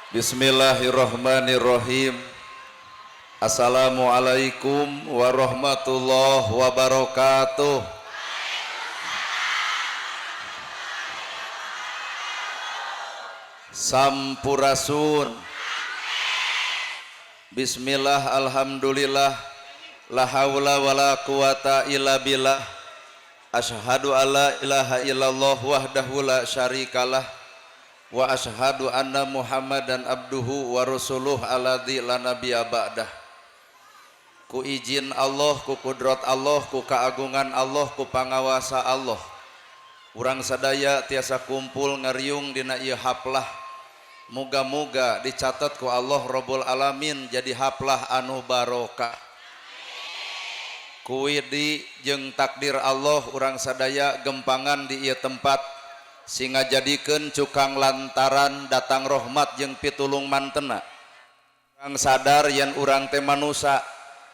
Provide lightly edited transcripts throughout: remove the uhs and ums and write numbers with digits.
Bismillahirrahmanirrahim. Assalamualaikum warahmatullahi wabarakatuh. Sampurasun. Bismillah, alhamdulillah, la haula wala quwata illa billah. Asyhadu alla ilaha illallah wahdahu la syarikalah wa asyhadu anna Muhammadan abduhu wa rasuluh alladzi la nabiyya ba'dah. Ku izin Allah, ku kudrat Allah, ku keagungan Allah, ku pangawasa Allah, urang sadaya tiasa kumpul ngariung dina ieu haplah. Muga-muga dicatat ku Allah Rabbul Alamin jadi haplah anu barokah. Kuwidi jeung takdir Allah urang sadaya gempangan di ieu tempat singa jadikeun cukang lantaran datang rahmat jeung pitulung mantena. Urang sadar yen urang teh manusa,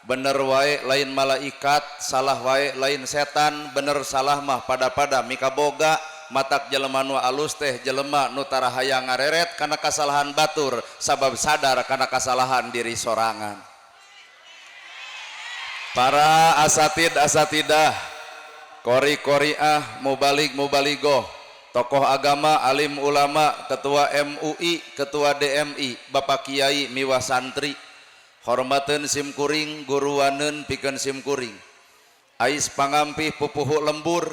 bener wae lain malaikat, salah wae lain setan, bener salah mah pada-pada mikaboga. Matak jelema nu alus teh jelema nu tara hayang ngareret kana kasalahan batur sabab sadar kana kasalahan diri sorangan. Para asatid asatidah, kori koriah, mubalig mubaligoh, tokoh agama, alim ulama, ketua MUI, ketua DMI, bapak kiai miwah santri, hormateun simkuring, guruaneun pikeun simkuring. Ais pangampih pupuhu lembur,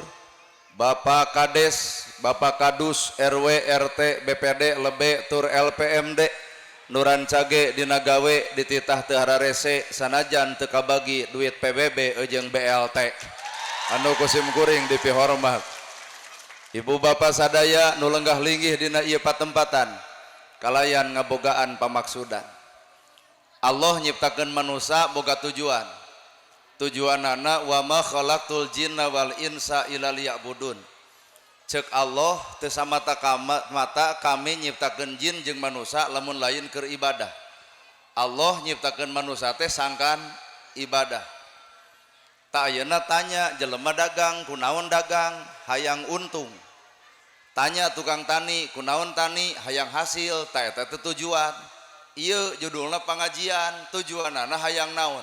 Bapak Kades, Bapak Kadus, RW, RT, BPD, Lebe, tur LPMD, nuran cage dina gawe dititah teu hararese sanajan teu kabagi duit PBB jeung BLT. Anu ku simkuring dipihormat. Ibu bapak sadaya nu lenggah linggih dina ieu patempatan kalayan ngabogaan pamaksudan. Allah nyiptakeun manusa boga tujuan. Tujuanana wa ma khalaqtul jinna wal insa illa liya'budun. Cek Allah teu samata mata kami nyiptakeun jin jeung manusa lamun lain keur ibadah. Allah nyiptakeun manusa teh sangkan ibadah. Tak ayeuna tanya jelema dagang kunaon dagang hayang untung. Tanya tukang tani kunaon tani hayang hasil, ta eta teh tujuan. Ieu judulna pangajian, tujuanana hayang naon?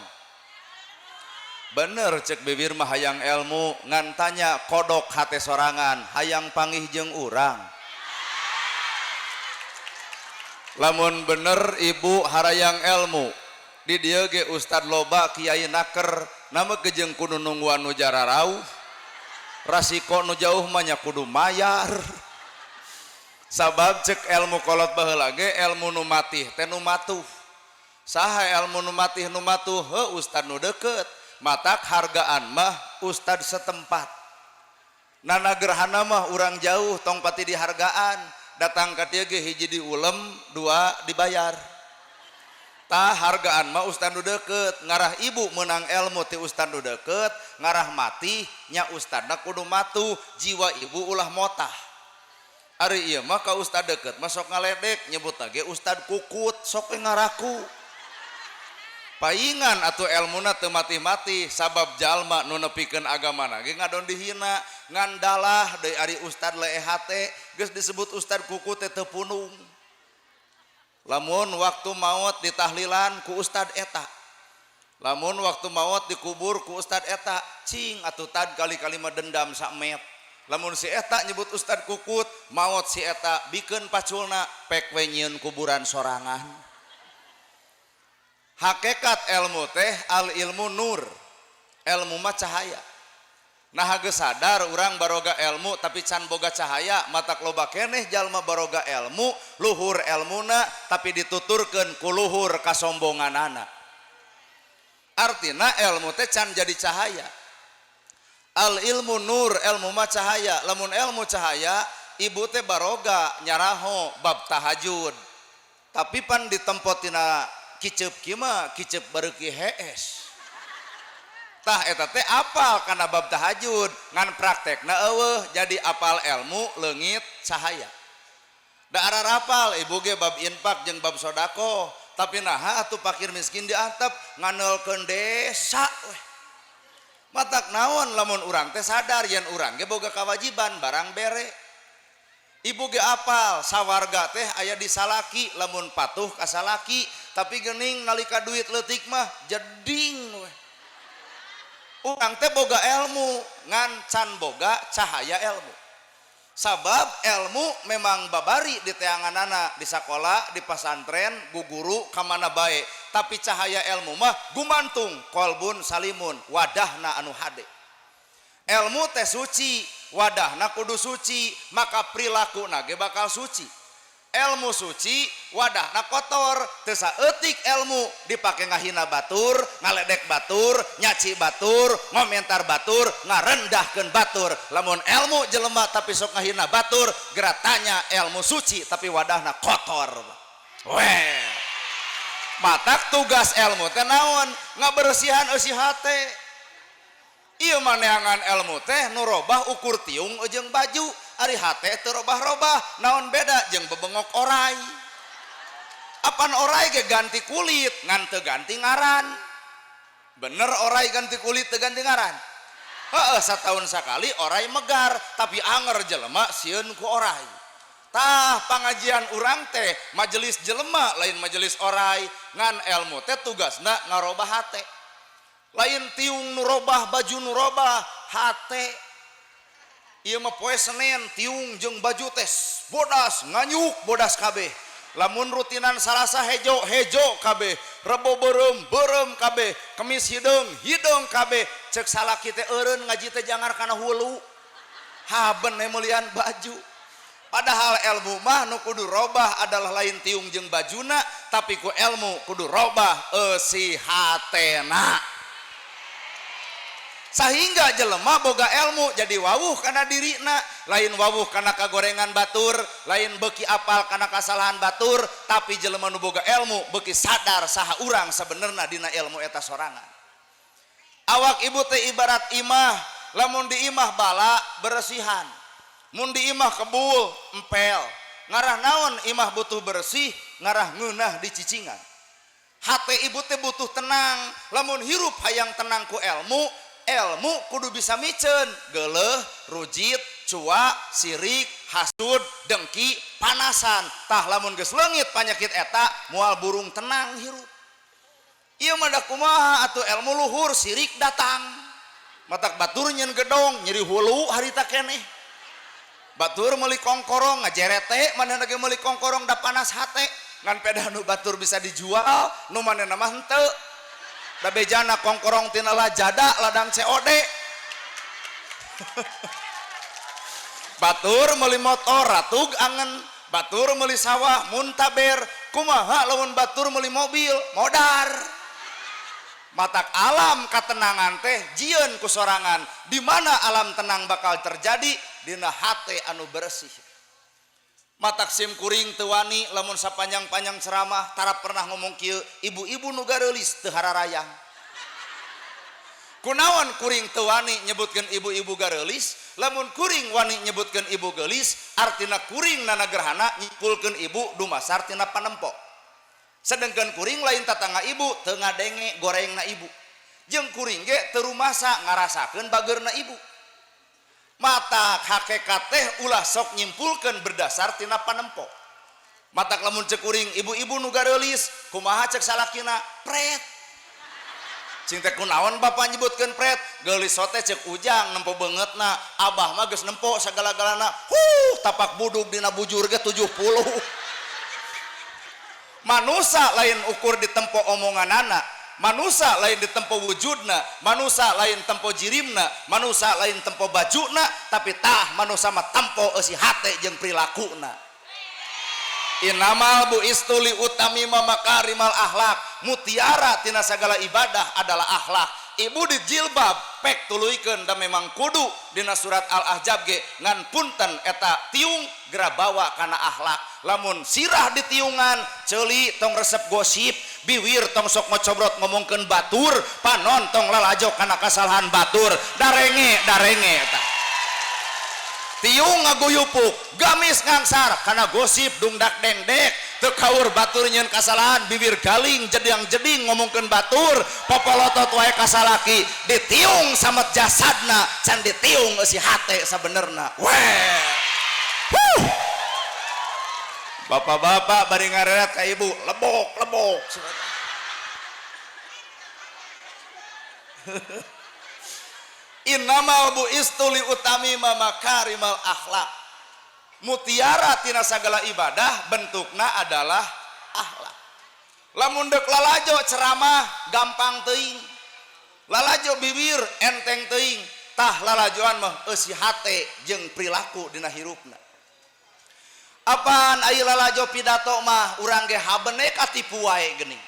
Bener cek bibir mah hayang ilmu, ngan tanya kodok hate sorangan hayang panggih jeung urang. Lamun bener ibu harayang ilmu, di dieu ge ustad loba kiai naker, nama kejeng kudu nungguan nu jararauh, rasiko nu jauh mah nya kudu mayar. Sabab cek ilmu kolot baheula ge ilmu nu matih teh nu matuh. Saha ilmu nu matih nu matuh? Heuh ustad nu deukeut. Matak hargaan mah ustad setempat. Nana gerhana mah urang jauh tong pati dihargaan, datang ka dieu ge hiji diulem, dua dibayar. Tah hargaan mah ustad nu deukeut, ngarah ibu meunang ilmu ti ustad nu deukeut, ngarah mati nya ustadna kudu matuh, jiwa ibu ulah motah. Ari ieu mah ka ustad deukeut mah sok ngaledek, nyebutna ge ustad kukut, sok we ngaraku. Paingan atuh elmuna teu mati-mati sabab jalma nu nepikeun agamana ge ngadon dihina, ngandalah deui ari ustad leeh hate geus disebut ustad kukut teh teu punung. Lamun waktu maot ditahlilan ku ustad eta, lamun waktu maot dikubur ku ustad eta, cing atuh tad kali-kali mah dendam samet. Lamun si eta nyebut ustad kukut, maot si eta bikeun paculna pek we nyieun kuburan sorangan. Hakikat ilmu teh al ilmu nur, ilmu mah cahaya. Nah geus sadar urang baroga ilmu tapi can boga cahaya, matak loba keneh jalma baroga ilmu, luhur ilmuna tapi dituturkeun ku luhur kasombonganana. Artina ilmu teh can jadi cahaya. Al ilmu nur, ilmu mah cahaya. Lamun ilmu cahaya, ibu teh baroga nyaraho bab tahajud. Tapi pan ditempotina kiceup kieu mah kiceup bareuki hees. Tah eta teh apal kana bab tahajud, ngan praktekna eueuh, jadi apal ilmu leungit cahaya. Da ararapal ibu ge bab infak jeung bab sodako, tapi naha atuh fakir miskin diantep nganeulkeun desa weh. Matak naon lamun urang teh sadar yen urang ge boga kewajiban barang bere. Ibu ge apal sawarga teh aya di salaki lamun patuh ka salaki, tapi geuning nalika duit leutik mah jeding we. Urang teh boga ilmu ngan can boga cahaya ilmu. Sabab ilmu memang babari di teanganana di sakola, di pasantren, guguru kamana bae, tapi cahaya ilmu mah gumantung kolbun salimun wadahna anu hade. Ilmu teh suci, wadahna kudu suci, maka perilaku ge bakal suci. Ilmu suci, wadahna kotor, teu saeutik ilmu dipake ngahina batur, ngaledek batur, nyaci batur, ngomentar batur, ngarendahkeun batur. Lamun ilmu jelema tapi sok ngahina batur, geura tanya ilmu suci tapi wadahna kotor. Weh. Matak tugas ilmu teh naon? Ngabersihan eusi hate. Ieu mah neangan ilmu teh nu robah ukur tiung jeung baju, ari hate teu robah-robah, naon beda jeung bebengok orai. Apan orai ge ganti kulit, ngan teu ganti ngaran. Bener orai ganti kulit teu ganti ngaran. Heeh, sataun sakali orai megar, tapi anger jelema sieun ku orai. Tah pangajian urang teh majelis jelema lain majelis orai, ngan ilmu teh tugasna ngarobah hate. Lain tiung nu robah, baju nu robah, hate. Ieu mah poe Senen tiung jeung baju teh bodas nganyuk bodas kabeh. Lamun rutinan Salasa hejo hejo kabeh, Rebo beureum beureum kabeh, Kemis hideung hideung kabeh. Ceuk salaki teh eureun ngaji teh jangar kana hulu. Haben meulian baju. Padahal ilmu mah nu kudu robah adalah lain tiung jeung bajuna, tapi ku ilmu kudu robah eusi hatena. Sehingga jelema boga ilmu jadi wawuh kana dirina, lain wawuh kana kagorengan batur, lain beuki apal kana kasalahan batur, tapi jelema nu boga ilmu beuki sadar saha urang sebenarna dina ilmu eta sorangan. Awak ibu teh ibarat imah, lamun di imah bala bersihan, mun di imah kebul empel. Ngarah naon imah butuh bersih, ngarah ngeunah di cicingan. Hate ibu teh butuh tenang, lamun hirup hayang tenang ku ilmu, ilmu kudu bisa miceun geuleuh, rujit, cua, sirik, hasud, dengki, panasan. Tah lamun geus leungit panyakit eta moal burung tenang hirup. Ieu mah da kumaha atuh ilmu luhur sirik datang. Matak batur nyeun gedong nyeri hulu harita keneh. Batur meuli kongkorong ngajerete, manehna ge meuli kongkorong da panas hate. Ngan pedah nu batur bisa dijual, nu manehna mah henteu. Da bejana kongkorong tina lajada ladang COD. Batur meuli motor ratug angen, batur meuli sawah muntaber, kumaha lamun batur meuli mobil modar. Matak alam katenangan teh jieun ku sorangan. Di mana alam tenang bakal terjadi dina hate anu bersih. Matak sim kuring teu wani lamun sapanjang-panjang ceramah tara pernah ngomong kieu, ibu-ibu nu gareulis teu hararayang. Kunaon kuring teu wani nyebutkeun ibu-ibu gareulis, lamun kuring wani nyebutkeun ibu geulis, artina kuring nanagerhana nyimpulkeun ibu dumasar tina panempo. Sedengkeun kuring lain tatangga ibu teu ngadenge gorengna ibu. Jeung kuring ge teu rumasa ngarasakeun bageurna ibu. Matak hakikat teh ulah sok nyimpulkeun berdasar tina panempo. Matak lamun ceuk kuring ibu-ibu nu gareulis kumaha ceuk salakina pret. Cing teh kunaon bapak nyebutkeun pret, geulis sote ceuk ujang nempo beungeutna, abah mah geus nempo sagala-galana. Huh, tapak budug dina bujur ge 70. Manusa lain ukur ditempo omonganana, manusa lain ditempo wujudna, manusa lain tempo jirimna, manusa lain tempo bajuna, tapi tah manusa mah tempo eusi hate jeung prilakuna. Inamal buistu li utamima makarimal akhlak, mutiara tina sagala ibadah adalah akhlak. Ibu di jilbab pek tuluykeun da memang kudu dina surat Al-Ahzab ge ngan punten eta tiung geura bawa kana akhlak. Lamun sirah ditiungan, ceuli tong resep gosip, biwir tong sok ngocobrot ngomongkeun batur, panon tong lalajo kana kasalahan batur, darenge darenge eta. Tiung ngaguyupuk, gamis ngangsar kana gosip dungdak dengdek, teu kaur batur nyeun kasalahan, bibir galing jedang jeding ngomongkeun batur, popolotot wae ka salaki, ditiung samet jasadna, can ditiung eusi hate sabenerna. Weh. Huh. Bapak-bapak bari ngareret ka ibu, lebok lebok. Innamal bu'istu li utamima makarimal akhlak. Mutiara tina sagala ibadah bentukna adalah akhlak. Lamun deuk lalajo ceramah gampang teuing, lalajo bibir enteng teuing, tah lalajoan mah eusi hate jeung perilaku dina hirupna. Apaan aya lalajo pidato mah urang ge habene katipu wae geuning.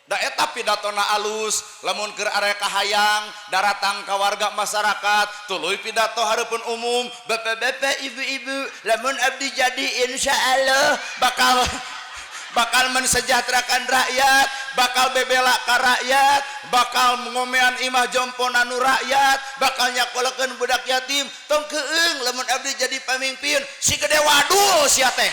Da eta pidatona alus, lamun keur area kahayang daratang ka warga masyarakat tuluy pidato hareupeun umum, bapak-bapak ibu-ibu lamun abdi jadi insyaallah bakal mensejahterakan rakyat, bakal bebela ka rakyat, bakal ngomean imah jompo nanu rakyat, bakal nyakolekeun budak yatim, tong keung lamun abdi jadi pamimpin si gede wadul sia teh.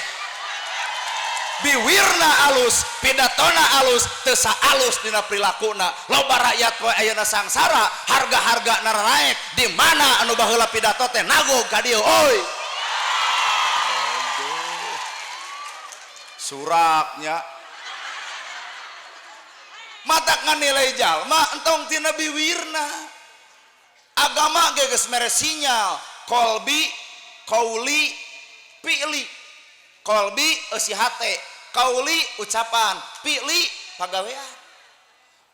Biwirna alus, pidatona alus, teu saalus dina prilakuna. Loba rakyat poe ayeuna sangsara, harga-harga naraek di mana anu baheula pidato teh nagog ka dieu euy. Suraknya matak nganilai jalma entong tina biwirna. Agama ge geus mere sinyal kolbi kauli fi'li. Kolbi eusi hate, kauli ucapan, fi'li pagawean.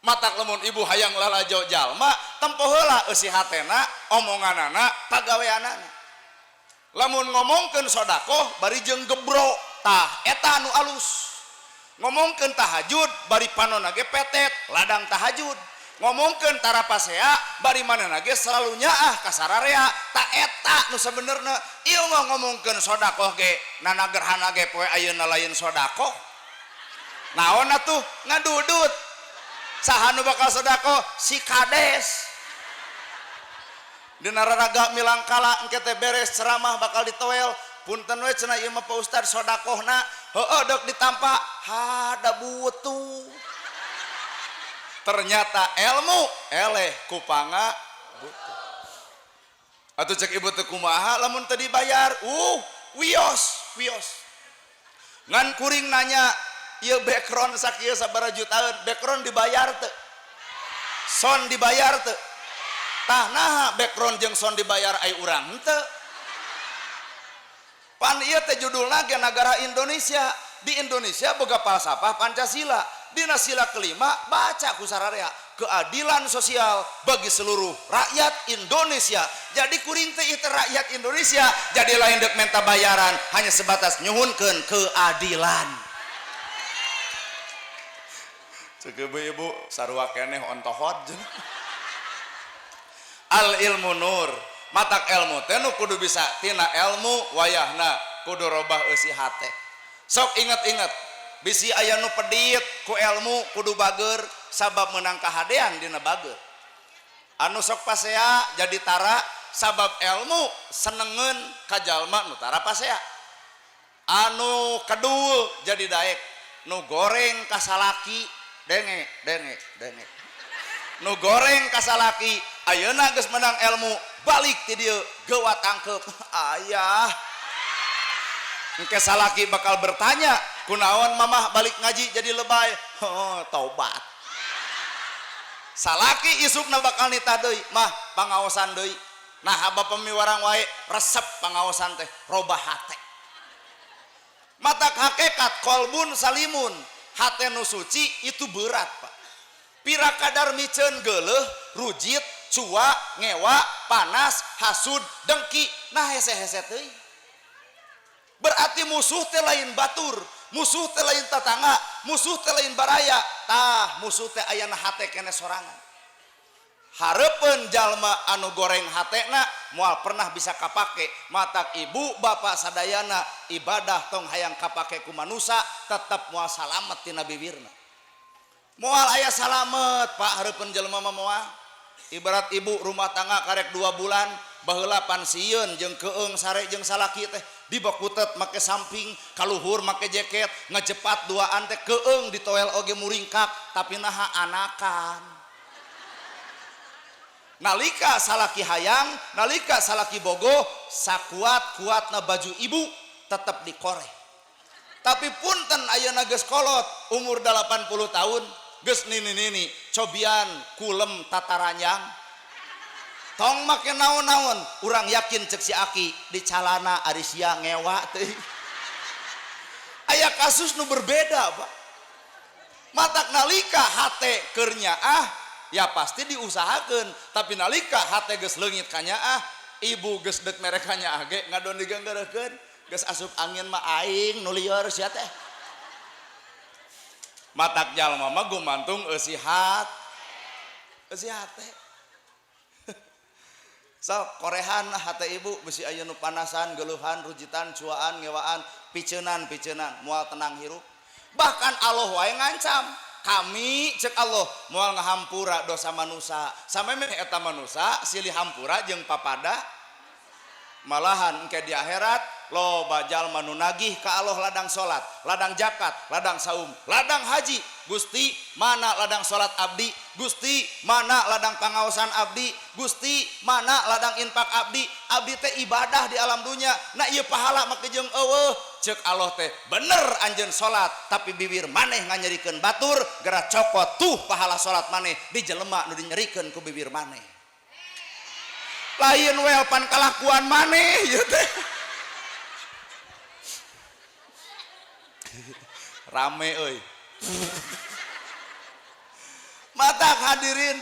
Matak lamun ibu hayang lalajo jalma tempo heula eusi hatena, omonganana, pagaweanana. Lamun ngomongkeun sodakoh bari jeung gebro, tah eta anu alus. Ngomongkeun tahajud bari panonna ge petet, ladang tahajud. Ngomongkeun tarapasea bari manehna ge selalu nyaah ka sararea, ta eta nu sabenerna. Ieu mah ngomongkeun sodakoh ge nana gerhana ge poe ayeuna lain sodakoh. Naon atuh ngadudut. Saha nu bakal sodakoh? Si kades. Dina raraga milangkala engke teh beres ceramah bakal ditoel. Punten we cenah ieu mah Pak Ustad sodakohna, heueuh deuk ditampa, hada butuh. Ternyata ilmu eleh kupanga butuh. Atuh cek ibu teh kumaha lamun teu dibayar? Wios, wios. Ngan kuring nanya, ieu background sakieu sabaraha jutaeun, background dibayar teu? Sound dibayar teu? Tah naha background jeung sound dibayar ai urang henteu? Pan ieu teh judulna ge nagara Indonesia. Di Indonesia boga falsafah Pancasila. Dina sila kelima baca ku sararea keadilan sosial bagi seluruh rakyat Indonesia. Jadi kuring teh ieu teh rakyat Indonesia, jadi lain deuk menta bayaran, hanya sebatas nyuhunkeun keadilan. Cek ibu-ibu sarua keneh ontohod. Al ilmu nur. Matak ilmu teh nu kudu bisa tina ilmu wayahna kudu robah eusi hate. Sok inget-inget bisi aya nu pedit ku ilmu kudu bager sabab meunang kahadean dina bager. Anu sok pasea jadi tara sabab ilmu senengeun ka jalma nu tara pasea. Anu kedul jadi daek, nu goreng ka salaki denge denge denge. Nu goreng ka salaki ayeuna geus menang ilmu balik ti dieu gewa tangkep. Ayah engke salaki bakal bertanya kunaon mamah balik ngaji jadi lebay. Oh, taubat. Salaki isukna bakal nitah deui, mah pangaosan deui. Nah bapa miwarang wae resep pangaosan teh robah hate. Matak hakikat kolbun salimun, hate nu suci itu berat, Pak. Pira kadar miceun geuleuh, rujit, cua, ngewa, panas, hasud, dengki, nah hese-hese teuing. Berarti musuh teh lain batur, musuh teh lain tetangga, musuh teh lain baraya, tah musuh teh ayana hate kene sorangan. Hareupeun jalma anu goreng hatena moal pernah bisa kapake. Matak ibu bapak sadayana ibadah tong hayang kapake ku manusa tetep moal salamet tina bibirna. Moal aya salamet Pak hareupeun jelema mah moal. Ibarat ibu rumah tangga karek 2 bulan baheula pansieun jeung keung sare jeung salaki teh dibakutet make samping kaluhur make jaket ngejepat duaan teh keung ditoel oge muringkak tapi naha anakan. Nalika salaki hayang, nalika salaki bogoh, sakuat-kuatna baju ibu tetep dikoreh. Tapi punten ayeuna geus kolot umur 80 tahun geus nini-nini cobian kulem tataranjang tong make naon-naon urang yakin cek si aki di calana ari sia ngewa teh. Aya kasus nu berbeda Pak. Matak nalika hate keur nyaah ya pasti diusahakeun, tapi nalika hate geus leungit ka nyaah, ibu geus deuk mere ka nyaah ge ngadon diganggeurekeun, geus asup angin mah aing nu lieur sia teh. Matak jalma mah gumantung eusi hate. Eusi hate. So korehan hate ibu bisi aya nu panasan, geuluhan, rujitan, cuaan, ngewaan, piceunan, piceunan, moal tenang hirup. Bahkan Allah wae ngancam, kami cek Allah moal ngahampura dosa manusa. Sampai meh eta manusa silih hampura jeung papada. Malahan engke di akhirat loba jalma nu nagih ka Allah ladang salat, ladang zakat, ladang saum, ladang haji. Gusti mana ladang salat abdi, Gusti mana ladang pangaosan abdi, Gusti mana ladang infak abdi, abdi teh ibadah di alam dunia, nah ieu pahala make jeung eueuh. Ceuk Allah teh bener anjeun salat tapi bibir maneh nganyerikeun batur, geura cokot tuh pahala salat maneh di jelema nu dinyerikeun ku bibir maneh. Lain welpan kalakuan maneh ieu teh. Rame euy. Matak hadirin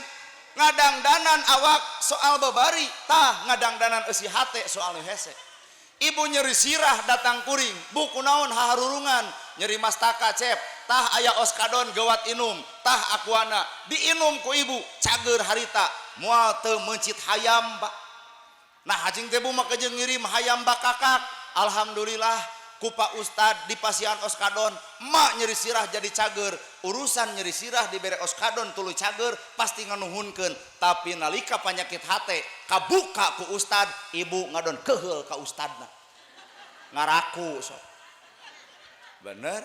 ngadangdanan awak soal babari tah ngadangdanan eusi hate soal nu hese. Ibu nyeri sirah datang kuring buku naon haharurungan nyeri mastaka cep tah aya oskadon gewat inum tah akuana diinum ku ibu cager harita moal teu meuncit hayam Pak. Nah hajing teh bu mah jeung ngirim hayam bakakak alhamdulillah ku Pak Ustad di pasian oskadon emak nyeri sirah jadi cager urusan nyeri sirah dibere oskadon tuluy cager pasti nganuhunkeun tapi nalika panyakit hate kabuka ku Ustad ibu ngadon keheul ka ustadna ngaraku sok bener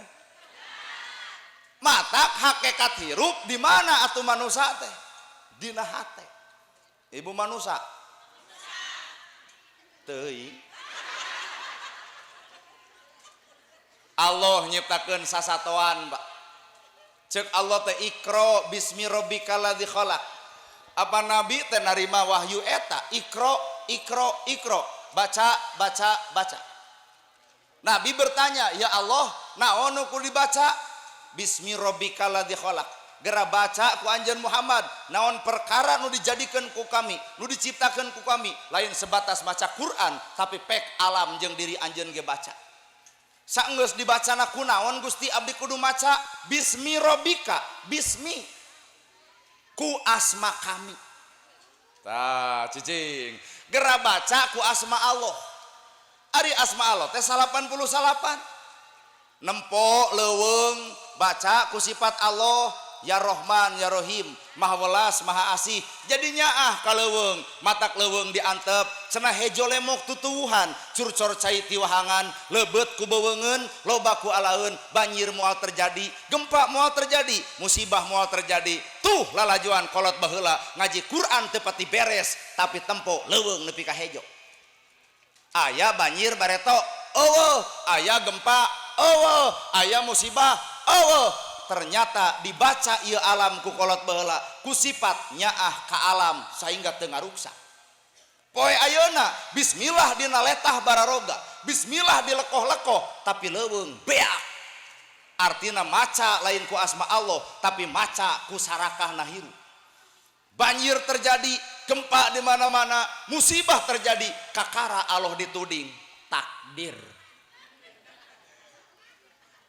matak hakikat hirup di mana atuh manusa teh dina hate ibu manusa teuing. Allah nyiptakeun sasatoan Pak. Ceuk Allah teh ikro bismi rabbikal ladzi khalaq. Apa nabi teh narima wahyu eta ikro ikro ikro baca baca baca. Nabi bertanya, "Ya Allah, naon nu kudu dibaca?" Bismi rabbikal ladzi khalaq. Gera baca ku anjeun Muhammad, naon perkara nu dijadikeun ku kami, nu diciptakeun ku kami, lain sebatas maca Quran tapi pek alam jeung diri anjeun ge baca. Saenggeus dibacana ku naon Gusti abdi kudu maca bismi rabbika bismi ku asma kami. Tah cicing gera baca ku asma Allah. Ari asma Allah teh 89 nempo leuweung baca ku sifat Allah ya Rohman ya Rohim maha welas maha asih jadinya ah ka leuweung matak leuweung diantep cenah hejo lemok tutuwuhan curcor cai tiwahangan leubet ku beweungeun loba ku alaeun banjir moal terjadi gempa moal terjadi musibah moal terjadi tuh lalajuan kolot baheula ngaji Quran teu pati beres tapi tempo leuweung nepi ka hejo aya banjir bareto eueuh aya gempa eueuh aya musibah eueuh. Ternyata dibaca ieu alam ku kolot baheula ku sifat nyaah ka alam sehingga teu ngaruksak. Poe ayeuna bismillah dina letah bararoga, bismillah di lekoh-lekoh tapi leuweung beak. Artina maca lain ku asma Allah tapi maca ku sarakahna hirup. Banjir terjadi, gempa di mana-mana, musibah terjadi, kakara Allah dituding takdir.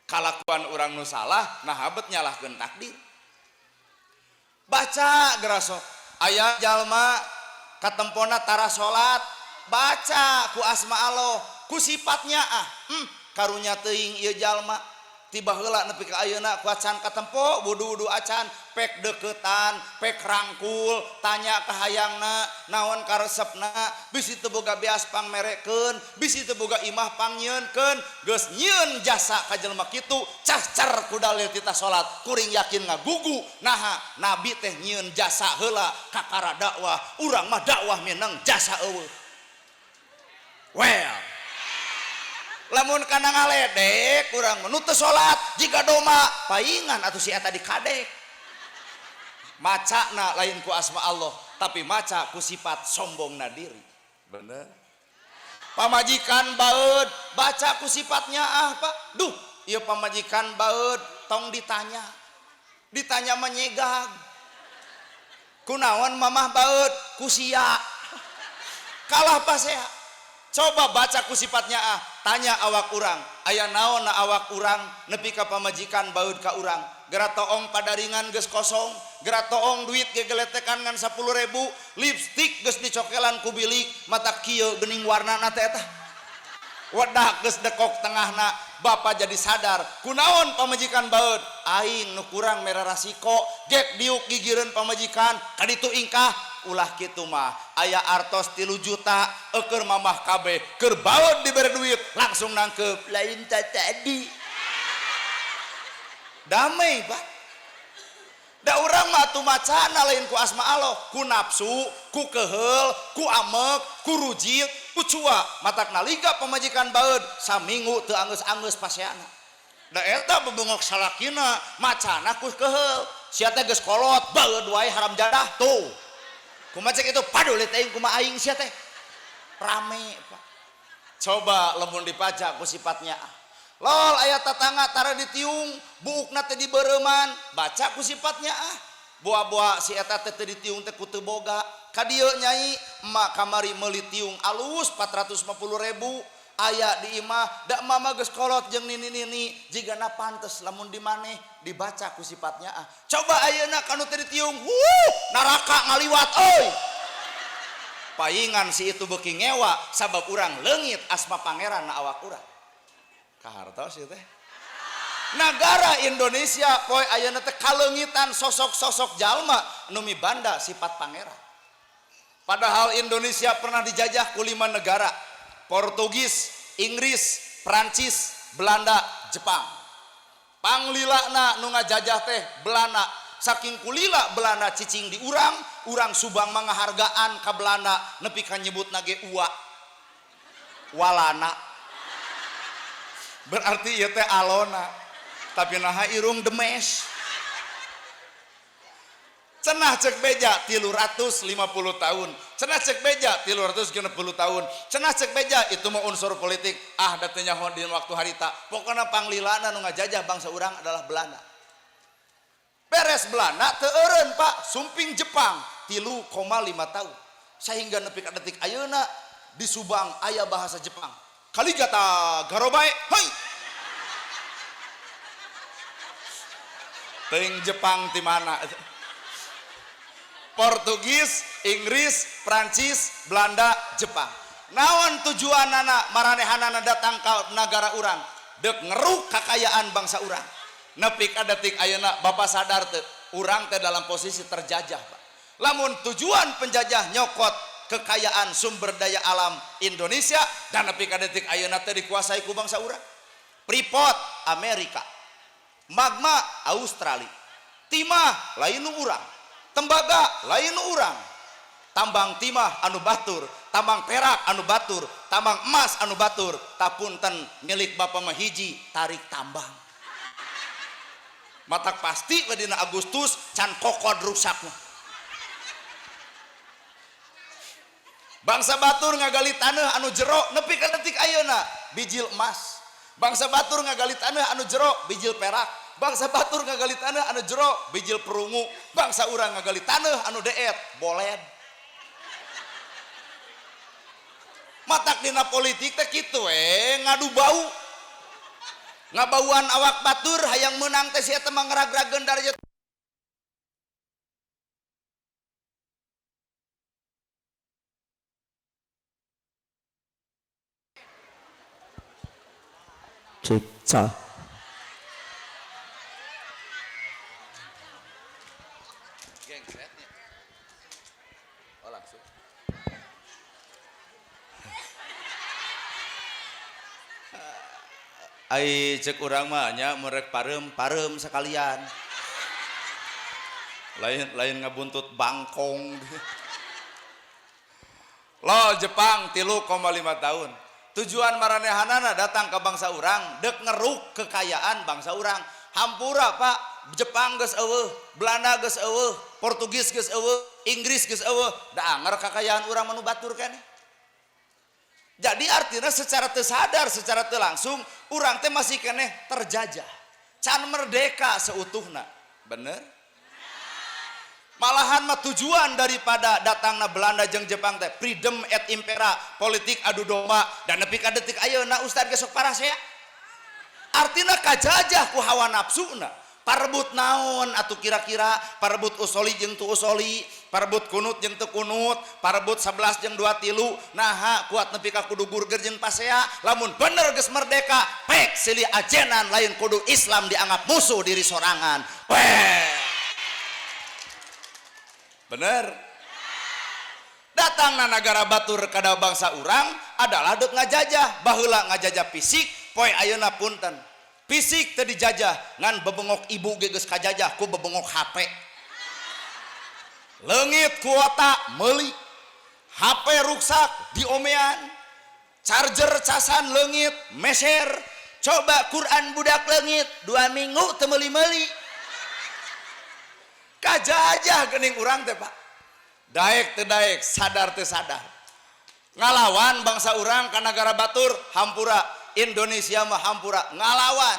Kalakuan orang nu salah nah habet nyalahkeun takdir. Baca gerasok aya jalma katempona tara salat baca ku asma Allah ku sifatnya ah karunya teuing ieu jalma tiba heula nepi ka ayeuna ku acan katempo wudu-wudu acan pek deukeutan pek rangkul tanya ka hayangna naon karesepna bisi teu boga beas pangmerekeun bisi teu boga imah pangnyieunkeun geus nyieun jasa ka jelema kitu cahcar ku dalil titah salat kuring yakin ngagugu naha nabi teh nyieun jasa heula kakara dakwah urang mah dakwah mineng jasa eueuh. Well Lamun kana ngaledek urang mah nu teu salat jiga doma paingan atuh si eta dikadek. Macana lain ku asma Allah tapi maca ku sifat sombongna diri. Bener. Pamajikan baeud baca ku sifatnya ah Pak. Duh, ieu pamajikan baeud tong ditanya. Ditanya menyegag. Kunaon mamah baeud ku sia. Kalah pasea. Coba baca ku sifatnya ah, tanya awak urang, aya naon na awak urang nepi ka pamajikan baeud ka urang. Geura toong padaringan geus kosong, geura toong duit gegeletekan ngan 10.000, lipstik geus dicokelan ku bilik, mata kieu geuning warnana teh eta. Wedak geus dekok tengahna, bapak jadi sadar, kunaon pamajikan baeud, aing nu kurang mere rasiko, gek diuk gigireun pamajikan, kaditu ingkah, ulah kitu mah, aya artos 3 juta, eukeun mamah kabeh, keur baeud dibere duit, langsung nangkeup, lain tadi. Damai, Pak. Da urang mah atuh macana lain ku asma Allah, ku nafsu, ku keheul, ku amek, ku rujit, ku cua, matak naliga pamajikan baeud saminggu teu anggeus-anggeus paseana. Da eta bebengok salakina, macana ku keheul. Sia teh geus kolot, baeud wae haram jadah tuh. Kumaha cek itu paduli teh kumaha aing sia teh. Rame, Pak. Coba lamun dipajak ku sifatnya. Lol aya tatangga tara ditiung, buukna teh dibereuman, baca ku sifatnya ah. Buah-buah si eta teh teu ditiung teh ku teu boga. Ka dieu nyai, emak kamari meuli tiung alus 450.000, aya di imah, da emak mah geus kolot jeung nini-nini, jigana pantes lamun di maneh dibaca ku sifatnya ah. Coba ayeuna kanu teu ditiung, wuh, neraka ngaliwat euy. Paingan si itu beuki ngewa sabab urang leungit asma pangeran na awak urang. Kahartos ieu teh. Nagara Indonesia poe ayeuna teh kaleungitan sosok-sosok jalma nu mibanda sifat pangeran. Padahal Indonesia pernah dijajah ku 5 negara. Portugis, Inggris, Prancis, Belanda, Jepang. Panglilana nu ngajajah teh Belanda. Saking kulila Belanda cicing di urang, urang Subang mah ngahargaan ka Belanda nepi ka nyebutna ge ua. Walana. Berarti ieu teh alona. Tapi naha irung demes. Cenah cek beja 350 tahun. Cenah cek beja 360 tahun. Cenah cek beja itu mah unsur politik. Ah da teu nyaho di waktu harita. Pokona panglilana nu ngajajah bangsa urang adalah Belanda. Beres Belanda teu eureun Pak, sumping Jepang 3,5 tahun. Sehingga nepi ka detik ayeuna di Subang aya bahasa Jepang. Kaligata garobae, hoi. Teuing Jepang ti mana? Portugis, Inggris, Prancis, Belanda, Jepang. Naon tujuanana maranehanana datang ka nagara urang? Deuk ngeruk kakayaan bangsa urang. Nepi ka detik ayeuna Bapak sadar teu, urang teh dalam posisi terjajah, Pak. Lamun tujuan penjajah nyokot kekayaan sumber daya alam Indonesia dan nepi ka detik ayeuna teh dikuasai ku bangsa urang. Freeport Amerika, magma Australia, timah lain nu urang, tembaga lain nu urang, tambang timah anu batur, tambang perak anu batur, tambang emas anu batur, tapunten milik Bapak mah hiji tarik tambang. Matak pasti we dina Agustus can kokod rusak mah. Bangsa batur ngagali tanah anu jero nepi ka detik ayeuna bijil emas. Bangsa batur ngagali tanah anu jero bijil perak. Bangsa batur ngagali tanah anu jero bijil perungu. Bangsa urang ngagali tanah anu deet boled. Matak dina politik teh kitu we ngadu bau. Ngabauan awak batur hayang meunang teh si eta mah ngerag-rageun darajat. Cek. Oh, langsung. Ai cek urang mah nya merek pareum-pareum sekalian. Lain ngabuntut bangkong. Lo Jepang 3,5 tahun. Tujuan maranehanana datang ke bangsa urang dek ngeruk kekayaan bangsa urang. Hampura Pak, Jepang geus eueuh, Belanda geus eueuh, Portugis geus eueuh, Inggris geus eueuh, da anger kekayaan urang manu batur keneh. Jadi artinya secara teu sadar, secara teu langsung urang teh masih keneh terjajah. Can merdeka seutuhna. Bener? Malahan mah tujuan daripada datangna Belanda jeung Jepang teh freedom et impera, politik adu domba, dan nepi ka detik ayeuna ustad ge sok parasea. Artinya kajajah ku hawa nafsuna. Parebut naon atuh kira-kira, parebut usoli jeung tu usoli, parebut kunut jeung teu kunut, parebut 11 jeung 2 tilu, naha kuat nepi ka kudu burger jeung pasea. Lamun bener geus merdeka, pek silih ajenan lain kudu Islam dianggap musuh diri sorangan. Weh. Bener? Datangna nagara batur kada bangsa urang adalah dek ngajajah, baheula ngajajah fisik, poe ayeuna punten. Fisik teu dijajah, ngan bebengok ibu ge geus kajajah ku bebengok HP. Leungit kuota meuli, HP ruksak diomean, charger casan leungit meser, coba Quran budak leungit 2 minggu teu meuli-meuli. Kajajah geuning urang teh Pak. Daek teu daek, sadar teu sadar. Ngalawan bangsa urang ka nagara batur hampura, Indonesia mah hampura ngalawan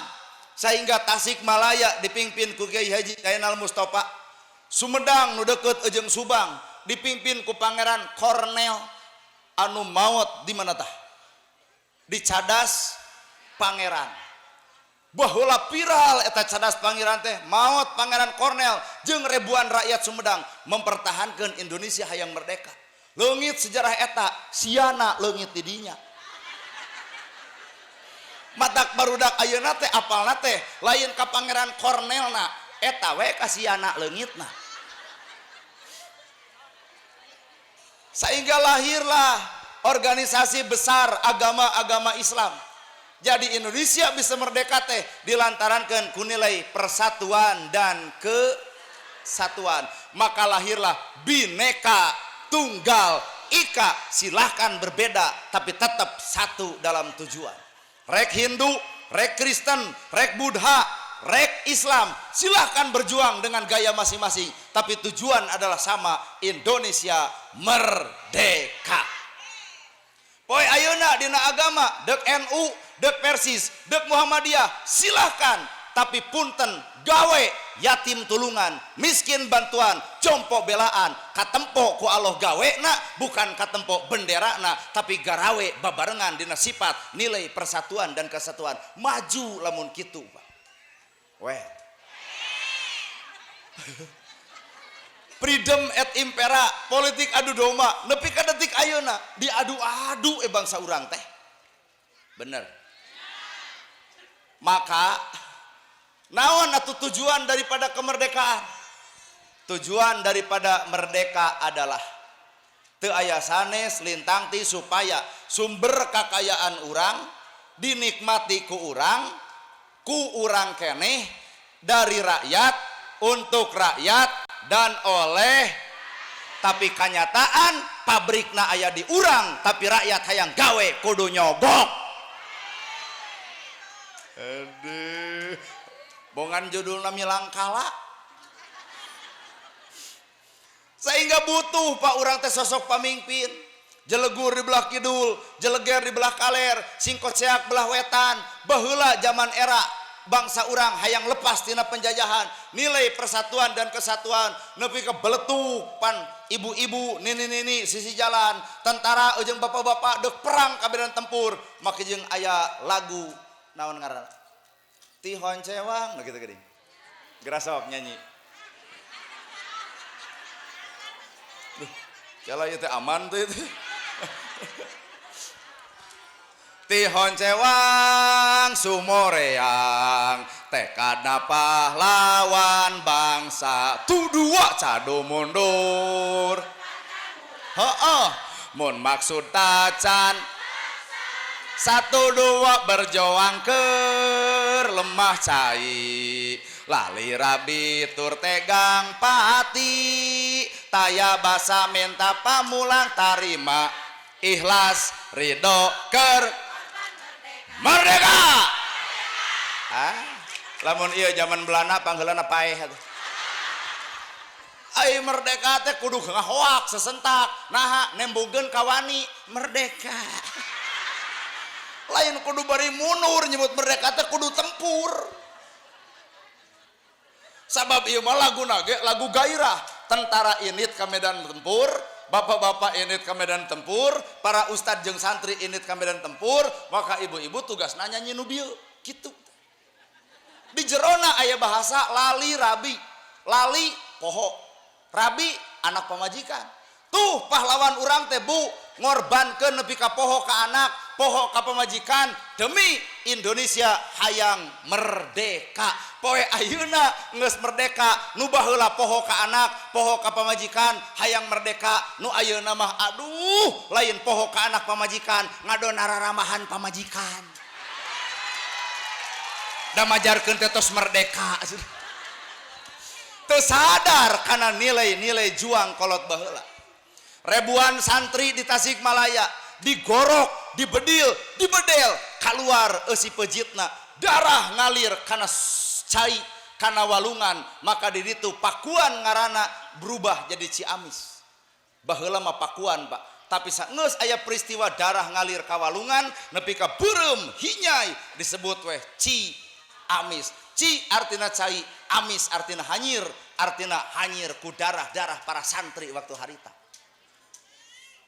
sehingga Tasikmalaya dipimpin ku Kiai Haji Zainal Mustafa, Sumedang nu deukeut jeung Subang dipimpin ku Pangeran Kornel anu maot di mana tah? Di Cadas Pangeran. Baheula viral eta Cadas Pangeran teh, maot Pangeran Kornel jeung ribuan rakyat Sumedang mempertahankan Indonesia hayang merdeka. Leungit sejarah eta, siana leungit di dinya. Matak barudak ayeuna teh apalna teh lain ka Pangeran Kornelna, eta we ka siana leungitna. Sehingga lahirlah organisasi besar agama-agama Islam. Jadi Indonesia bisa merdeka teh dilantarankan ku nilai persatuan dan kesatuan. Maka lahirlah Bhinneka Tunggal Ika, silahkan berbeda tapi tetap satu dalam tujuan. Rek Hindu, rek Kristen, rek Buddha, rek Islam, silahkan berjuang dengan gaya masing-masing, tapi tujuan adalah sama, Indonesia merdeka. Poe ayeuna dina agama, dek NU, dek Persis, dek Muhammadiyah, silahkan, tapi punten gawe yatim tulungan, miskin bantuan, jompo belaan, katempo ku Allah gawe na, bukan katempo bendera na, tapi garawe babarengan dina sifat nilai persatuan dan kesatuan. Maju lamun kitu Pak. Weh. Freedom et impera, politik adu domba, nepi ka detik ayeuna diadu-adu bangsa urang teh. Bener. Maka naon atuh tujuan daripada kemerdekaan? Tujuan daripada merdeka adalah teu aya sanes lintang ti supaya sumber kakayaan urang dinikmati ku urang keneh dari rakyat untuk rakyat dan oleh, tapi kanyataan pabrikna aya di urang tapi rakyat hayang gawe kudu nyogok. Aduh, bongan judulna milangkala. Sehingga butuh Pak urang teh sosok pamimpin. Jelegur di belah kidul, jeleger di belah kaler, singkoceak belah wetan. Baheula zaman era bangsa urang hayang lepas tina penjajahan, nilai persatuan dan kesatuan nepi ka beletuk pan ibu-ibu nini-nini sisi jalan, tentara jeung bapak-bapak deuk perang kabedan tempur, make jeung aya lagu naon ngaranna? Tihon cewang, nah gitu geuning. Gerasok nyanyi. Duh, cala ieu teh aman tuh itu. Tihon cewang sumoreang, tekadna pahlawan bangsa, tu dua cado mundur. Heeh, mun maksud tacan 1 2 berjuang keur lemah cai, lali rabi tur tegang pati, taya basa minta pamulang tarima ikhlas ridho ker. Merdeka. Ah, lamun ieu zaman Belanda pangheulana paeh atuh. Ai merdeka teh kudu ngahoak sesentak, naha nembogeun kawani merdeka. Lain kudu bari mundur nyebut merdeka teh kudu tempur. Sabab ieu mah laguna ge lagu gairah, tentara init ka medan tempur, bapak-bapak init ka medan tempur, para ustad jeung santri init ka medan tempur, maka ibu-ibu tugasna nyanyi nu bieu kitu. Di jerona aya bahasa lali rabi, lali poho, rabi anak pamajikan. Tuh pahlawan urang teh bu ngorbankeun nepi ka poho ka anak, poho ka pamajikan demi Indonesia hayang merdeka. Poe ayeuna geus merdeka, nu baheula poho ka anak, poho ka pamajikan hayang merdeka, nu ayeuna mah aduh lain poho ka anak pamajikan, ngadon raramahan pamajikan. Da majarkeun teh tos merdeka. Teu sadar kana nilai-nilai juang kolot baheula. Ribuan santri di Tasikmalaya digorok, dibedil, dibedel, keluar eusi pejitna, darah ngalir kana cai, kana walungan, maka di ditu Pakuan ngaranna berubah jadi Ciamis. Baheula mah Pakuan, Pak. Tapi sageus aya peristiwa darah ngalir ka walungan nepi ka beureum hinyai disebut weh Ciamis. Ci artina cai, amis artina hanyir, artina hanyir ku darah-darah para santri waktu harita.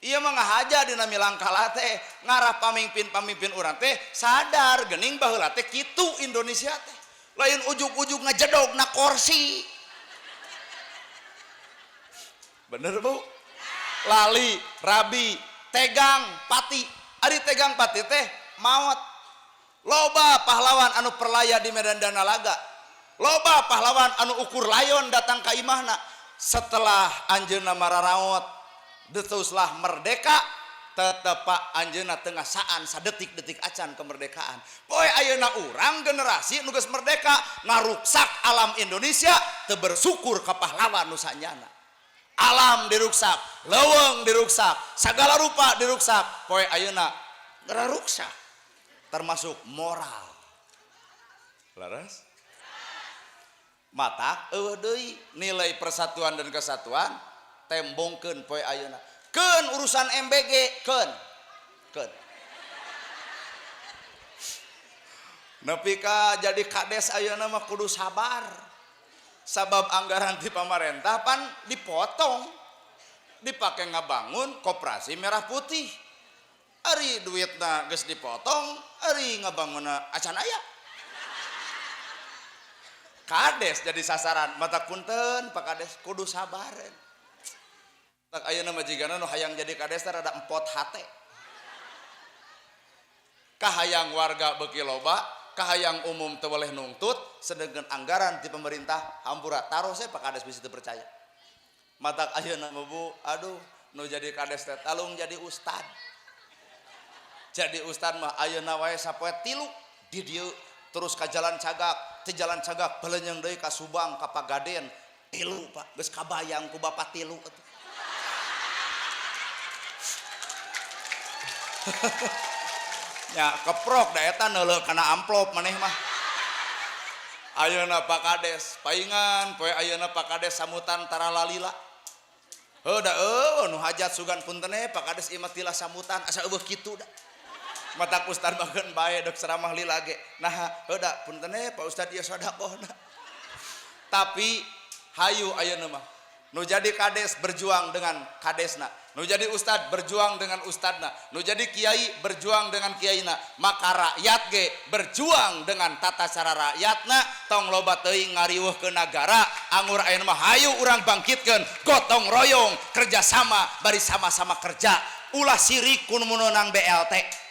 Iya mah ngahaja dina milangkala teh, ngarah pamimpin-pamimpin urang teh sadar geuning baheula teh kitu Indonesia teh. Lain ujug-ujug ngajedog na kursi. Bener Bu? Lali, rabi, tegang, pati. Ari tegang pati teh maot. Loba pahlawan anu perlaya di medan dana laga. Loba pahlawan anu ukur layon datang ka imahna. Setelah anjeunna mararaot, detuslah merdeka, tetep Pak anjeunna tengah saan sadetik-detik acan kemerdekaan. Poe ayeuna urang generasi nu geus merdeka ngaruksak alam Indonesia teu bersyukur ka pahlawan nu sanyana. Alam diruksak, leuweung diruksak, sagala rupa diruksak. Poe ayeuna ngaruksak termasuk moral. Laras? Matak eueuh deui nilai persatuan dan kesatuan tembongkeun poe ayeuna. Keun urusan MBG, keun. Keun. Nepi ka jadi kades ayeuna mah kudu sabar. Sabab anggaran ti pamarentah pan dipotong. Dipake ngabangun koperasi merah putih. Ari duitna geus dipotong, ari ngabangunna acan aya. Kades jadi sasaran, mata punten Pak Kades kudu sabareun. Tak ayeuna mah jigana nu hayang jadi kades teh rada empot hate. Kahayang warga beuki loba, kahayang umum teu weleh nungtut, sedengkeun anggaran ti pemerintah hampura taruh saya Pak Kades bisa teu percaya. Matak ayeuna mah Bu, aduh nu jadi kades teh talung jadi ustad. Jadi ustad mah ayeuna wae sapoe tilu di dieu terus ka Jalan Cagak, ti Jalan Cagak belenyeng deui ka Subang, ka Pagaden, tilu Pak, geus kabayang ku bapak tilu atuh. Ya keprok da eta neuleuh kana amplop maneh mah. Ayeuna Pak Kades paingan poe ayeuna Pak Kades sambutan taralalila. Heuh da eueuh nu hajat sugan punten Pak Kades ieu mah tilah sambutan asa eueuh kitu da. Matak ustad mageun bae dek ceramah lila ge. Nah, heuh da punten Pak Ustad ieu sedekahna. Tapi hayu ayeuna mah nu jadi kades berjuang dengan kadesna, nu jadi ustad berjuang dengan ustadna, nu jadi kiai berjuang dengan kiaina, maka rakyat ge berjuang dengan tata cara rakyatna. Tong loba teuing ngariweuh ke nagara, angur ayeuna mah hayu urang bangkitkeun gotong royong kerjasama bari sama-sama kerja, ulah sirik ku nu meunang BLT.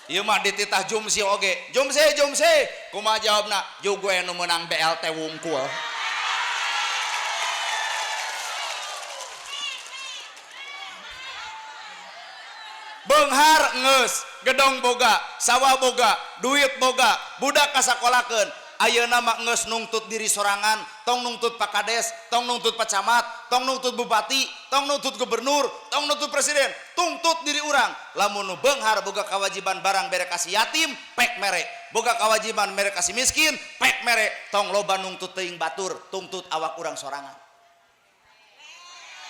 Ieu mah dititah jumsi oge, jumsi jumsi kumaha jawabna, jugue nu meunang BLT wungkul. Beunghar geus, gedong boga, sawah boga, duit boga, budak kasakolakeun. Ayeuna mah geus nungtut diri sorangan, tong nungtut Pak Kades, tong nungtut Pak Camat, tong nungtut Bupati, tong nungtut Gubernur, tong nungtut Presiden, tungtut diri urang. Lamun nu beunghar boga kewajiban barang bere kasih yatim, pek mere. Boga kewajiban mere kasih miskin, pek mere. Tong loba nungtut teuing batur, tungtut awak urang sorangan.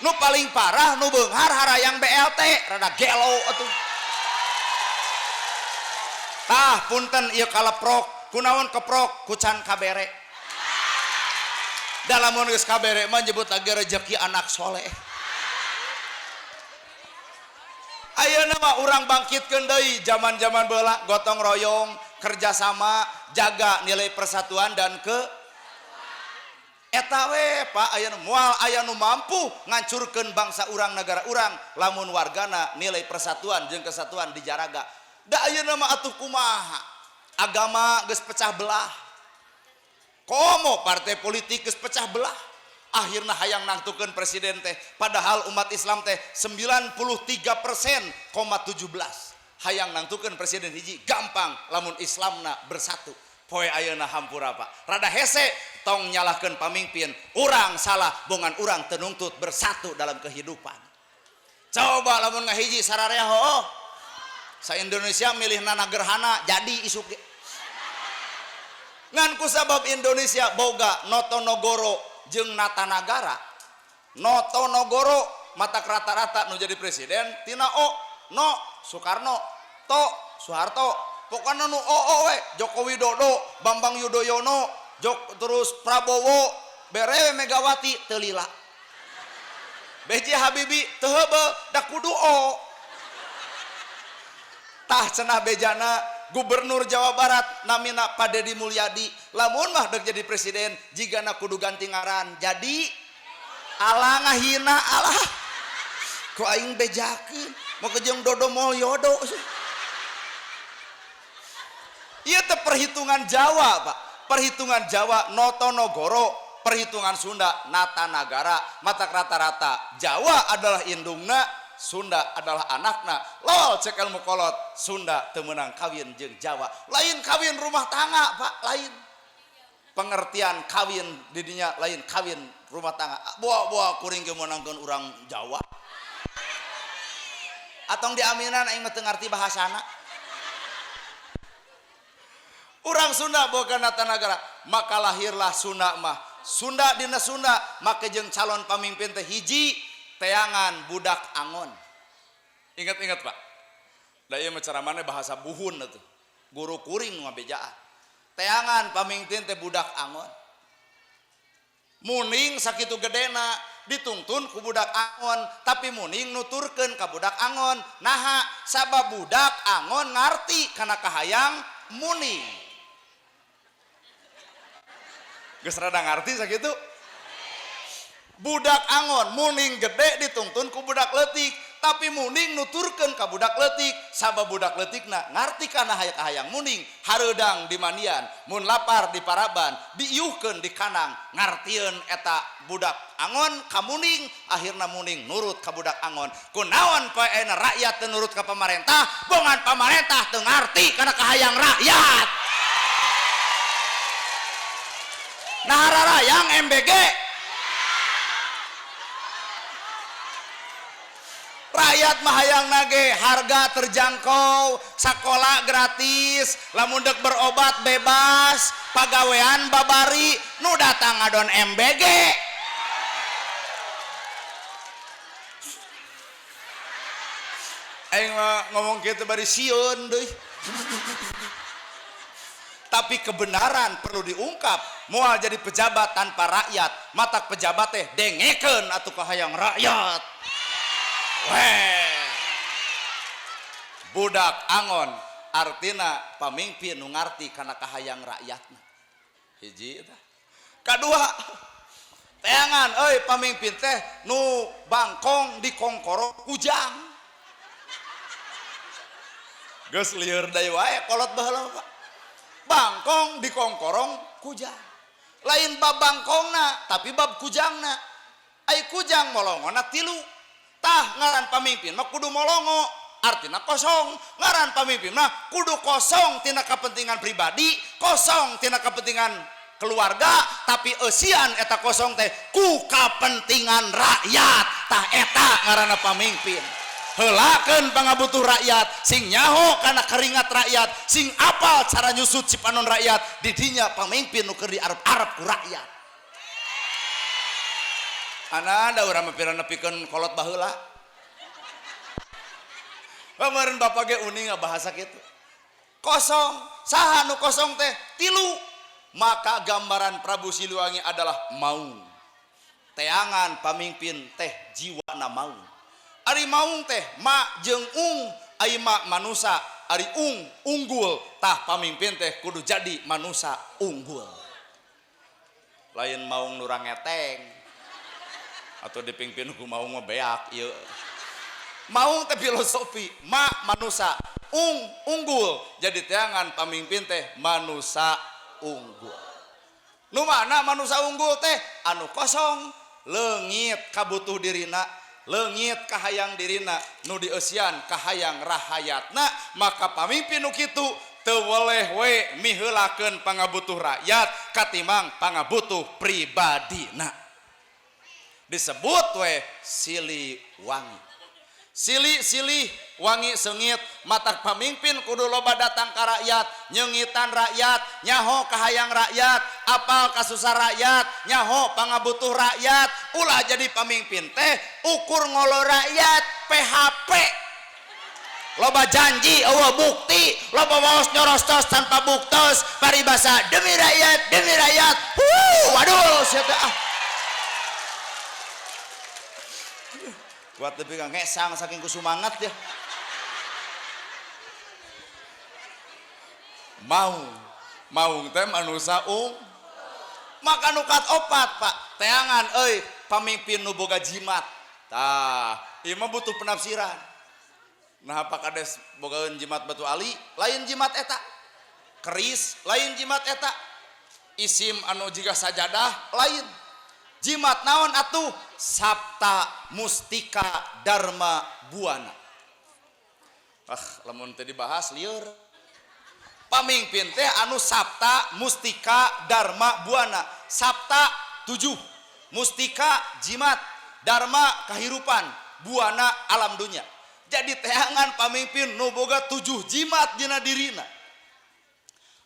Nu paling parah nu beunghar harayang BLT, rada gelo atuh. Tah punten ieu kaleprok, kunaon keprok kucan kabere. Dalam geus kabere mah nyebut lagi rezeki anak soleh. Ayeuna mah urang bangkitkeun deui zaman-zaman baheula gotong royong, kerjasama, jaga nilai persatuan dan ke eta we Pak ayeuna moal aya nu mampu ngancurkeun bangsa urang negara urang lamun wargana nilai persatuan jeung kesatuan dijaraga. Da ayeuna mah atuh kumaha? Agama geus pecah belah, komo partai politik geus pecah belah, akhirna hayang nangtukeun presiden teh, padahal umat Islam teh 93,17% hayang nangtukeun presiden hiji gampang lamun Islamna bersatu. Poe ayeuna hampura Pak, rada hese tong nyalahkeun pamimpin, urang salah bongan urang teu nungtut bersatu dalam kehidupan. Coba lamun ngahiji sararea hooh, sa Indonesia milih nana gerhana jadi isuk ge. Ngan ku sabab Indonesia boga Notonogoro jeung Natanagara. Notonogoro matak rata-rata nu jadi presiden tina O, No Soekarno, To Soeharto, pokokna nu O O we, Joko Widodo, Bambang Yudhoyono, terus Prabowo, bere Megawati teu lila. B.J. Habibie teu heubeul da kudu O. Tah cenah bejana Gubernur Jawa Barat namina Pak Dedi Mulyadi, lamun mah dek jadi presiden jigana kudu ganti ngaran jadi ala ngahina alah ku aing bejakeun mau ke jeung Dodo Mulyodo. Ieu teh perhitungan Jawa Pak, perhitungan Jawa Notonogoro, perhitungan Sunda Natanagara, matak rata-rata Jawa adalah indungna, Sunda adalah anakna. Lol cek ilmu kolot, Sunda teu meunang kawin jeung Jawa. Lain kawin rumah tangga Pak, lain. Pengertian kawin di dinya lain kawin rumah tangga. Boa-boa kuring ge meunangkeun urang Jawa. Atong diaminan aing mah teu ngarti bahasana. Urang Sunda boga Natanagara, maka lahirlah Sunda mah. Sunda dina Sunda make jeung calon pamimpin teh hiji teangan budak angon. Ingat-ingat Pak. Da ieu mah caramana bahasa buhun atuh. Guru kuring nu ngabejaan. Teangan pamimpin teh budak angon. Muning sakitu gedena ditungtun ku budak angon, tapi muning nuturkeun ka budak angon. Naha sabab budak angon ngarti kana kahayang muning. Geus rada ngarti sakitu. Budak angon muning gede ditungtun ku budak leutik, tapi muning nuturkeun ka budak leutik sabab budak leutikna ngarti kana kahayang muning, hareudang di mandian, mun lapar di paraban, diiuhkeun di kandang, ngartieun eta budak angon ka muning, akhirna muning nurut ka budak angon. Kunaon poe ayeuna rakyat teu nurut ka pamarentah, bongan pamarentah teu ngarti kana kahayang rakyat. Nah hararayang MBG. Rakyat mah hayang nage harga terjangkau, sekolah gratis, lamun dek berobat bebas, pagawean babari, nu datang ngadon MBG. Aing mah ngomong kitu bari sieun deui. Tapi kebenaran perlu diungkap. Moal jadi pejabat tanpa rakyat, matak pejabat teh dengekeun atuh kahayang rakyat. Weh. Budak angon artina pamimpin nu ngarti kana kahayang rakyatna. Hiji tah. Kadua, teangan euy pamimpin teh nu bangkong dikongkoro kujang. Geus lieur deui wae kolot baheula Pak. Bangkong dikongkorong kujang. Lain bab bangkongna tapi bab kujangna. Ai kujang molongona tilu. Tah ngaran pamimpin mah kudu molongo. Artina kosong. Ngaran pamimpin mah kudu kosong tina kepentingan pribadi, kosong tina kepentingan keluarga, tapi eusian eta kosong teh ku kepentingan rakyat. Tah eta ngaranna pamimpin. Heulakeun pangabutuh rakyat, sing nyaho kana keringat rakyat, sing apal cara nyusut cipanon rakyat, didinya pamimpin nu keur diarep-arep ku rakyat. Ana da urang mah pira nepikeun kolot baheula. Kemarin bapak ge uning ngabahasa kitu. Kosong, saha nu kosong teh? Tilu. Maka gambaran Prabu Siliwangi adalah maung. Teangan pamimpin teh jiwana maung. Ari maung teh ma jeung ung, ari ma manusa, ari ung unggul. Tah pamimpin teh kudu jadi manusa unggul. Lain maung nu rangeteng atau dipimpin ku maung mah beak ieu. Maung teh filosofi, ma manusa, ung unggul. Jadi teangan pamimpin teh manusa unggul. Nu mana manusa unggul teh anu kosong, leungit kabutuh dirina, leungit kahayang dirina, nu dieusian kahayang rahayatna. Maka pamimpin nu kitu teu weleh we miheulakeun pangabutuh rakyat katimang pangabutuh pribadina. Disebut we Siliwangi. Sili-silih wangi seungit, matak pamimpin kudu loba datang ka rakyat, nyeungitan rakyat, nyaho kahayang rakyat, apal kasusah rakyat, nyaho pangabutuh rakyat. Ulah jadi pamimpin teh ukur ngolo rakyat, PHP. Loba janji eueuh bukti, loba waos nyorostos tanpa buktos, paribasa demi rakyat, demi rakyat. Waduh sia teh ah. Kuat lebih nggak ngesang saking kusumangat ya. Maung, maung teh manusa ung. Maka nukat opat pak, teangan euy pamimpin nu boga jimat. Tah, ieu mah butuh penafsiran. Nah, Pak Kades bogaeun jimat batu ali, lain jimat eta. Keris lain jimat eta. Isim anu jiga sajadah lain. Jimat naon atuh? Sapta Mustika Dharma Buana. Ah, lamun teh dibahas lieur. Pamimpin teh anu Sapta Mustika Dharma Buana. Sapta 7, Mustika jimat, Dharma kahirupan, Buana alam dunia. Jadi teangan pamimpin nu boga 7 jimat dina dirina.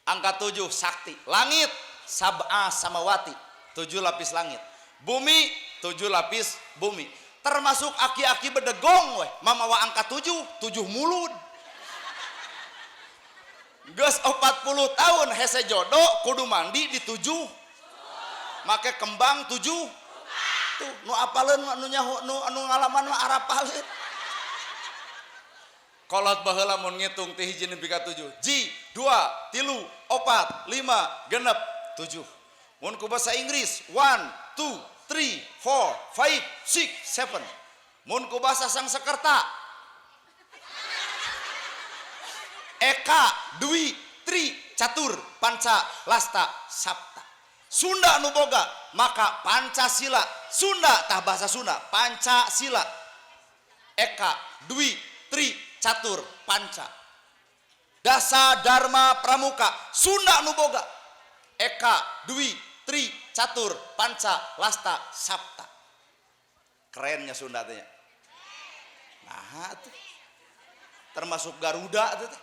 Angka 7 sakti, langit sab'a samawati, 7 lapis langit. Bumi 7 lapis bumi. Termasuk aki-aki bedegong weh, mamawa angka 7, 7 mulud. Geus 40 tahun hese jodoh kudu mandi di 7. Make kembang 7. Tuh nu apaleun nu nyaho nu anu ngalaman mah arapaleun. Kolot baheula mun ngitung ti hiji nepi ka 7. Ji, 2, 3, 4, 5, 6, 7. Mun ku bahasa Inggris 1, 2, 3, 4, 5, 6, 7. Mun ku bahasa Sangsekerta Eka, Dwi, Tri, Catur, Panca, Lasta, Sapta. Sunda nu boga maka Pancasila. Sunda tah bahasa Sunda Pancasila. Eka, Dwi, Tri, Catur, Panca. Dasa Dharma Pramuka. Sunda nu boga Eka, Dwi, Tri, Catur, Panca, Lasta, Sapta. Kerennya Sunda teh nya. Nah, tuh. Termasuk Garuda tuh teh.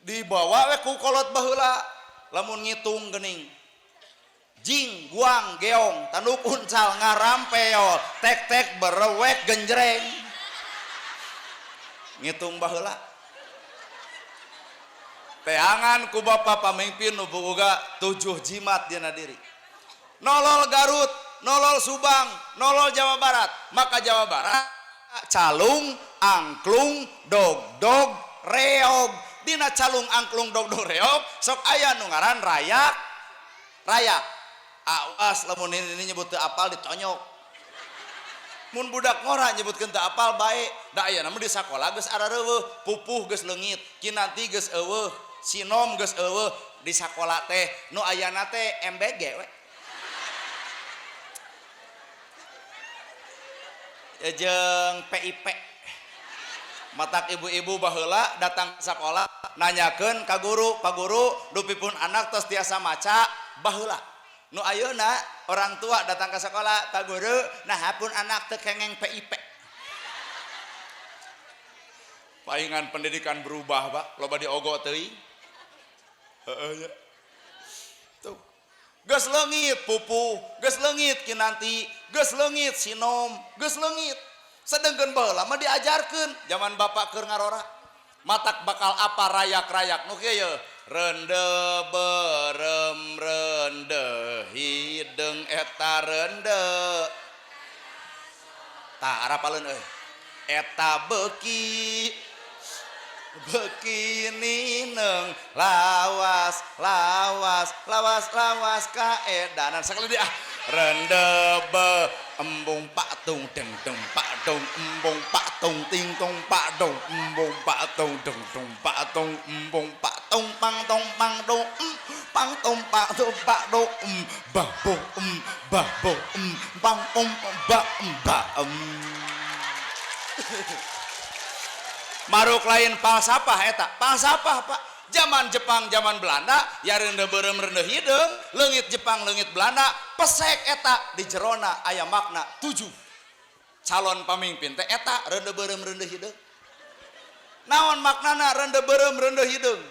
Dibawa we ku kolot baheula lamun ngitung geuning. Jing, guang, geong, tanduk uncal, ngarampeol, tek-tek, berewek, genjreng. Ngitung baheula. Teangan ku bapa pamimpin nu boga 7 jimat dina diri. Nolol Garut, nolol Subang, nolol Jawa Barat. Maka Jawa Barat calung, angklung, dog-dog, reog. Dina calung, angklung, dog-dog, reog sok aya nu ngaran rayak. Rayak. Awas lamun ini nyebut teu apal ditonyok. Mun budak ngora nyebutkeun teu apal bae. Da ayeuna mah di sakola geus arareuweuh, pupuh geus leungit, kinanti geus eueuh, sinom geus eueuh di sakola teh nu ayana teh MBG we. Jeung PIP. Matak ibu-ibu baheula datang sekolah nanyakeun ka guru, "Pak guru, dupi pun anak tos tiasa maca baheula." Nu ayeuna orang tua datang ke sekolah, "Pak guru, nah pun anak teu kengeng PIP." Paingan pendidikan berubah, Pak. Loba diogo teuing. Heeh ya. Tuh. Geus leungit pupuh, geus leungit kinanti, geus leungit sinom, geus leungit. Sedengkeun baheula mah diajarkeun zaman bapak keur ngarora. Matak bakal apa rayak-rayak nu kieu ye. Rende berem rende hideung eta rende. Tah arapaleun euy. Eta beuki beuki nineng lawas lawas lawas lawas kaedanan sekali dia rende be embung pak tung deng deng pak dong embung pak tung ting tung pak dong embung pak tung deng deng pak tung embung pak tung pang tong pang dong pang tong pak tung pak dong em bah bo em bah bo em pang om ba em ba em. Maruk lain falsafah eta, falsafah Pak. Zaman Jepang, zaman Belanda, ya rende beureum rende hideung, leungit Jepang, leungit Belanda, pesek eta di jerona aya makna 7. Calon pamimpin teh eta rende beureum rende hideung. Naon maknana rende beureum rende hideung?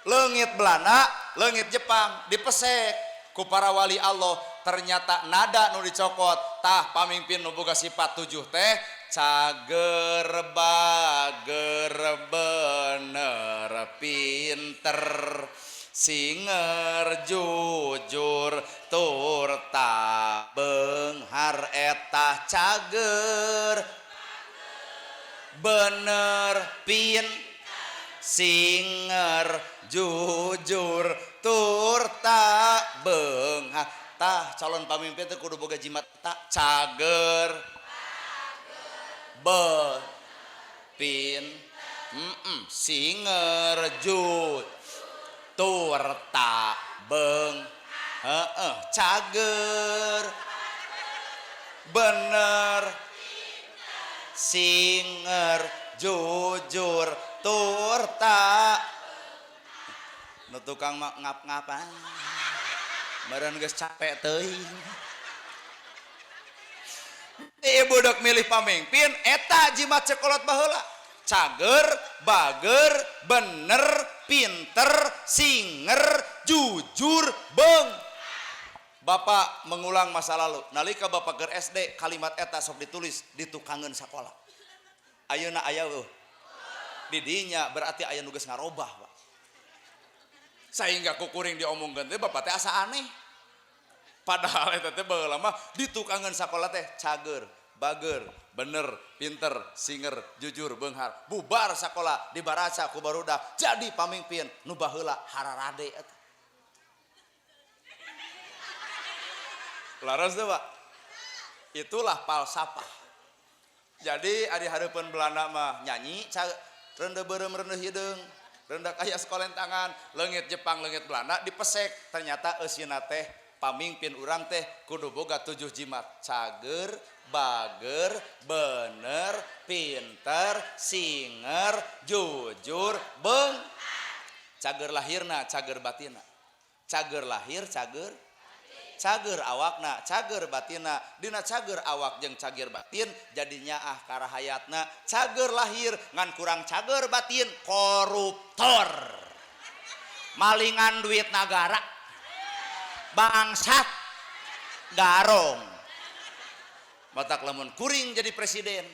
Leungit Belanda, leungit Jepang dipesek ku para wali Allah, ternyata nada nu dicokot tah pamimpin nu boga sifat 7 teh cager bager bener pinter singer jujur tur ta beunghar eta cager bener pin singer jujur tur ta beunghar. Tah calon pamimpin teh kudu boga jimat ta cager be pin singer jut tur ta beng heeh cager bener singer jujur tur ta nu tukang mah ngap-ngapan meureun geus capek teuing. Ibu dok milih pamimpin eta jimat cekolot baheula cager bager bener pinter singer jujur beng. Bapak mengulang masa lalu nalika bapak keur SD kalimat eta sok ditulis di tukangeun sakola. Ayeuna aya eueuh di dinya berarti aya nu geus ngarobah Pak. Sehingga kukuring diomongkeun teh bapak teh asa aneh. Padahal eta teh baheula mah di tukangeun sakola teh cager, bager, bener, pinter, singer, jujur, beunghar. Bubar sakola dibaraca ku barudak jadi pamimpin nu baheula hararade eta. Laras teh Pak. Itulah falsafah. Jadi ari hareupeun Belanda mah nyanyi rende beureum rende hideung. Rendah kaya sekolah tangan, leungit Jepang, leungit Belanda dipesek. Ternyata eusina teh pamimpin urang teh kudu boga 7 jimat. Cager, bager, bener, pinter, singer, jujur, beng. Cager lahirna, cager batina. Cager lahir, cager. Cager awakna, cager batina. Dina cager awak jeung cager batin jadinya ah karahayatna. Cager lahir ngan kurang cager batin, koruptor. Malingan duit nagara. Bangsat garong. Matak lamun kuring jadi presiden.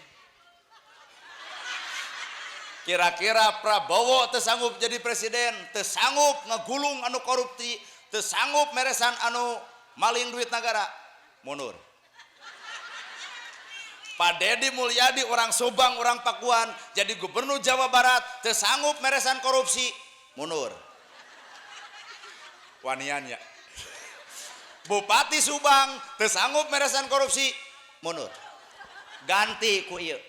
Kira-kira Prabowo teu sanggup jadi presiden, teu sanggup ngegulung anu korupsi, teu sanggup meresan anu maling duit negara, mundur. Pak Dedi Mulyadi orang Subang, orang Pakuan, jadi gubernur Jawa Barat, teu sanggup meresan korupsi, mundur. Wanian ya. Bupati Subang teu sanggup meresan korupsi, mundur. Ganti ku ieu.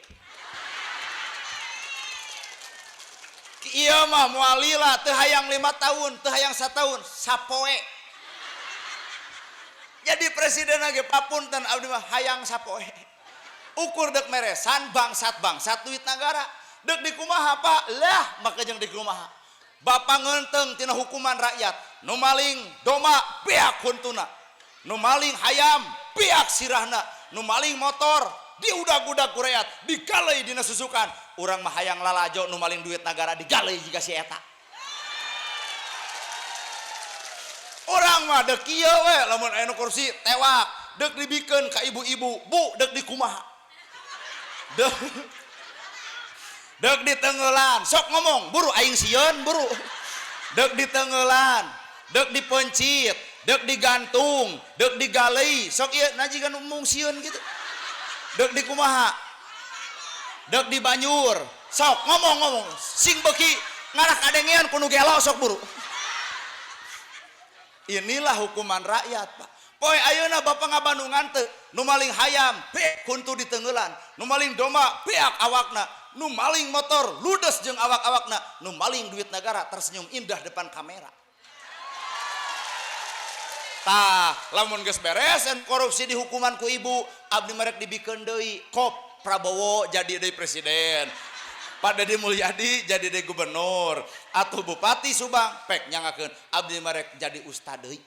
Ieu mah moal lila teu hayang 5 tahun, teu hayang 1 tahun, sapoe. Jadi presiden lagi papunten abdi mah hayang sapoe. Ukur dek meresan bangsat-bangsat duit negara. Dek dikumaha Pak? Lah maka jeung dikumaha. Bapak ngenteng tina hukuman rakyat. Nu maling doma beak huntuna. Nu maling hayam beak sirahna. Nu maling motor diudag-udag ku rakyat, digaleuy dina susukan. Urang mah hayang lalajo nu maling duit negara digaleuy jiga si eta. Urang mah dek kieu we lamun aya nu korupsi tewak, dek dibikeun ka ibu-ibu, bu dek dikumaha. Dek ditenggelan, sok ngomong, buru aing sieun buru. Dek ditenggelan, dek dipencit, dek digantung, dek digalei, sok ieu najigan umung sieun gitu. Dek dikumaha, dek dibanyur, sok ngomong-ngomong, sing beuki ngarah kadengean kudu gelo sok buru. Inilah hukuman rakyat, Pak. Poe ayeuna bapak ngabandungan teu, nu maling hayam beak kuntu ditenggelan, nu maling domba beak awakna, nu maling motor ludes jeung awak-awakna, nu maling duit negara tersenyum indah depan kamera. Tah, lamun geus beres korupsi dihukuman ku ibu, abdi merek dibikeun deui, kop Prabowo jadi deui presiden. Pak Deddy Mulyadi jadi deui gubernur atau bupati Subang pek nyangakeun abdi merek jadi ustad deui.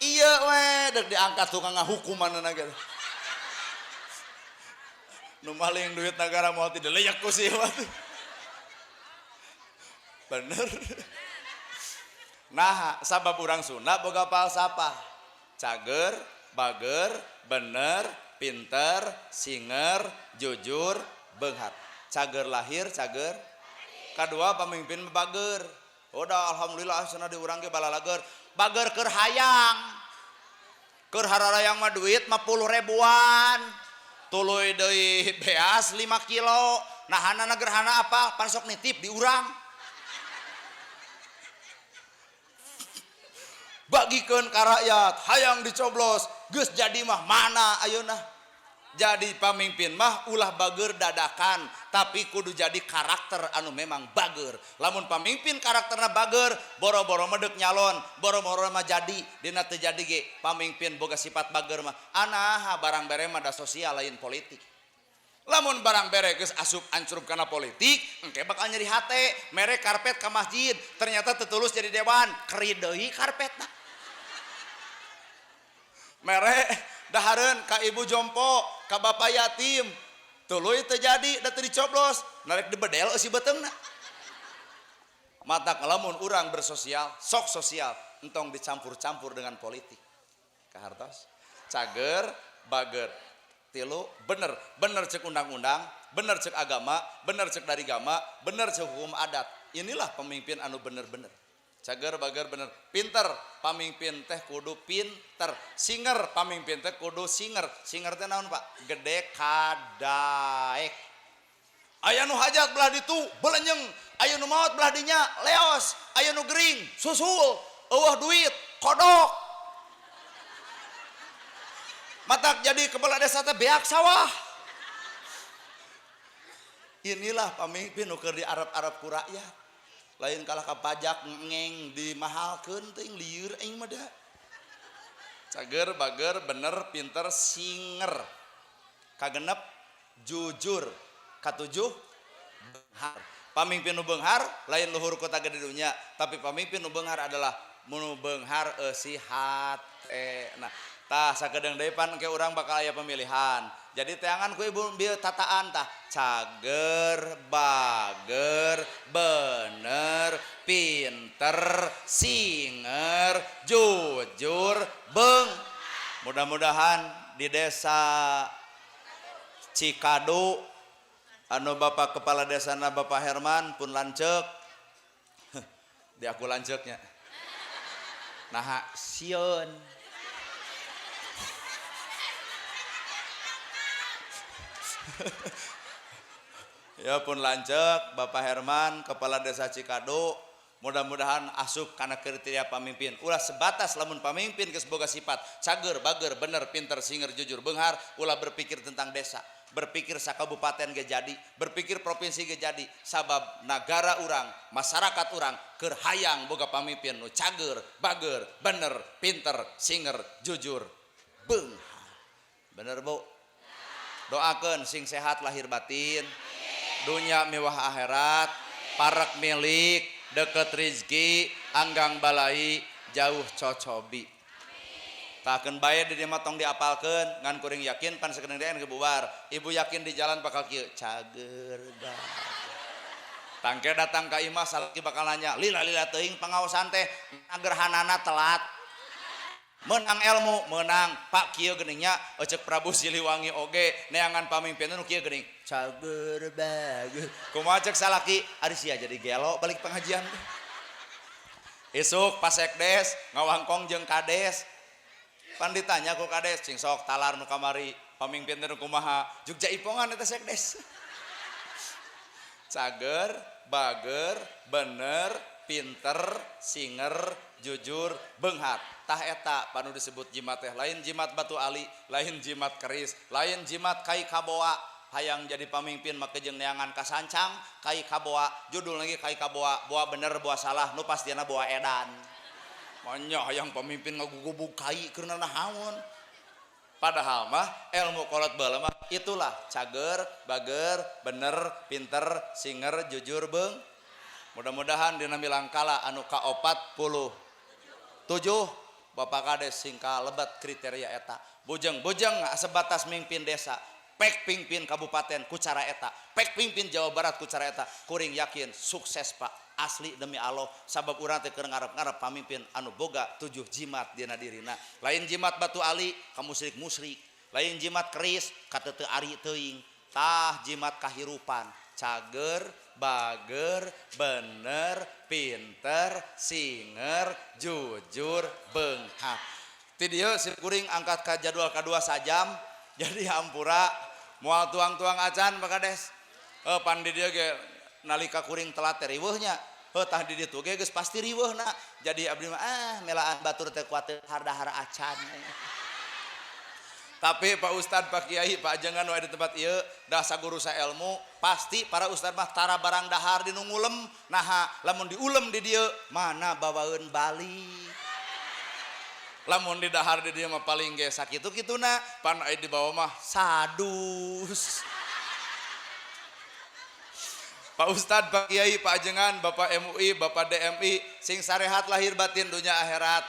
Iya we dek diangkat tukang ngahukumanna gitu. Nu maling duit negara mau tidak layak ku sih bener. Nah, sabab urang Sunda boga falsafah. Cager, bager, bener, pinter, singer, jujur, beunghar. Cager lahir, cager. Kadua pamimpin bager. Udah alhamdulillah cenah di urang ge balalager. Bager keur hayang. Keur hararayang mah duit mah 10 ribuan. Tuluy deui beas 5 kilo. Nahanana gerhana apa? Pan sok nitip di urang. Bagikeun ka rakyat, hayang dicoblos, geus jadi mah mana ayeuna? Jadi pamimpin mah ulah bager dadakan, tapi kudu jadi karakter anu memang bager. Lamun pamimpin karakterna bager, boro-boro medek nyalon, boro-boro mah jadi, dina teu jadi ge pamimpin boga sifat bager mah. Anaha barang bere mah da sosial lain politik. Lamun barang bere geus asup ancrub kana politik, engke bakal nyeri hate, mere karpet ka masjid, ternyata teu tulus jadi dewan, keri deui karpetna. Mere dahareun ka ibu jompo, ka bapak yatim, tuluy teu jadi, da teu dicoblos, narek dibedel eusi beuteungna. Matak lamun urang bersosial, sok sosial, entong dicampur-campur dengan politik. Kahartos, cager, bager. Tilu, bener, bener cek undang-undang, bener cek agama, bener cek dari gama, bener cek hukum adat. Inilah pemimpin anu bener-bener. Cager, bager, bener, pinter, pamimpin teh kudu pinter, singer, pamimpin teh kudu singer. Singer teh naon Pak? Gede kadaek. Aya nu hajat belah ditu, belenyeng, aya nu maot belah dinya, leos, aya nu gering, susul, eueuh duit, kodok. Matak jadi kepala desa teh beak sawah. Inilah pamimpin nu keur di Arab-Arab ku rakyat. Lain kalah ka pajak ngeng dimahalkeun teuing lieur aing mah da. Cager, bager, bener, pinter, singer. Kagenep, jujur. Katujuh, beunghar. Pamimpin nu beunghar lain luhur kota gede dunya, tapi pamimpin nu beunghar adalah nu beunghar eusi hate. Nah, tah sakedeung deui pan ke urang bakal aya pemilihan. Jadi teangan ku ibu bieu tataan tah cager, bager, bener, pinter, singer, jujur, beung. Mudah-mudahan di desa Cikadu anu bapak kepala desana Bapak Herman pun lanceuk. Di aku lanceuknya. Naha sieun. Ya pun lanceuk Bapak Herman kepala desa Cikadu, mudah-mudahan asup kana kriteria pamimpin. Ulah sebatas lamun pamimpin geus boga sifat cager, bager, bener, pinter, singer, jujur, beunghar, ulah berpikir tentang desa. Berpikir sakabupaten ge jadi, berpikir provinsi ge jadi, sabab nagara urang, masyarakat urang keur hayang boga pamimpin nu cager, bager, bener, pinter, singer, jujur, beunghar. Bener Bu? Doakeun sing sehat lahir batin, dunya miwah akhirat, parek milik, deket rizki, anggang balai, jauh cocobi. Takeun bae di dieu mah tong diapalkeun, ngan kuring yakin pan sakedeung deui geus bubar. Ibu yakin di jalan bakal kieu, cager bae. Tangke datang ka imah salaki bakal nanya, lila-lila teuing pangaosan teh agerhanana telat. Menang ilmu, menang. Pak kieu geuning nya eceuk Prabu Siliwangi oge neangan pamimpin nu kieu geuning. Cager bae. Kumaha ceuk salaki, ari sia jadi gelo balik pengajian teh. Isuk pas sekdes ngawangkong jeung kades. Pan ditanya ku kades, cing sok talar nu kamari pamimpin teh nu kumaha? Jogja ipongan eta sekdes. Cager, bager, bener, pinter, singer, jujur, beunghar. Tah eta panu disebut jimat teh, lain jimat batu ali, lain jimat keris, lain jimat kai kaboa. Hayang jadi pamimpin make jeung neangan kasancang, kai kaboa, judul lagi kai kaboa, boa bener boa salah, nu pastina boa edan. Manya hayang pamimpin ngagugubug kai keur naon. Padahal mah ilmu kolot baheula mah itulah cager, bager, bener, pinter, singer, jujur, beung. Mudah-mudahan dina milangkala anu ka-47 Bapak Kades sing kalebat kriteria eta. Bujeng-bujeng sebatas mimpin desa, pek pimpin kabupaten ku cara eta, pek pimpin Jawa Barat ku cara eta, kuring yakin sukses Pak. Asli demi Allah, sabab urang teh keur ngarep-ngarep pamimpin anu boga 7 jimat dina dirina. Lain jimat batu ali ka musyrik-musyrik, lain jimat keris ka teu ari teuing, tah jimat kahirupan, cager, bager, bener, pinter, singer, jujur, beunghar. Ti dieu si kuring angkat ka jadwal kadua sajam, jadi hampura moal tuang-tuang acan Pak Kades. Pan di dieu ge nalika kuring telat teh riweuhnya. Heuh tah di ditu ge geus pasti riweuhna. Jadi abdi mah melaan batur teh kuatir dahar acan. Tapi Pak Ustad, Pak Kiai, Pak Ajengan nu aya di tempat ieu dah saguru saelmu, pasti para ustad mah tara barang dahar di nu ngulem. Naha lamun diulem di dieu mana bawaeun balik. Lamun di dahar di dieu mah paling ge sakitu kituna, pan aya di bawah mah sadus. Pak Ustad, Pak Kiai, Pak Ajengan, Bapak MUI, Bapak DMI, sing sarehat lahir batin dunia akhirat.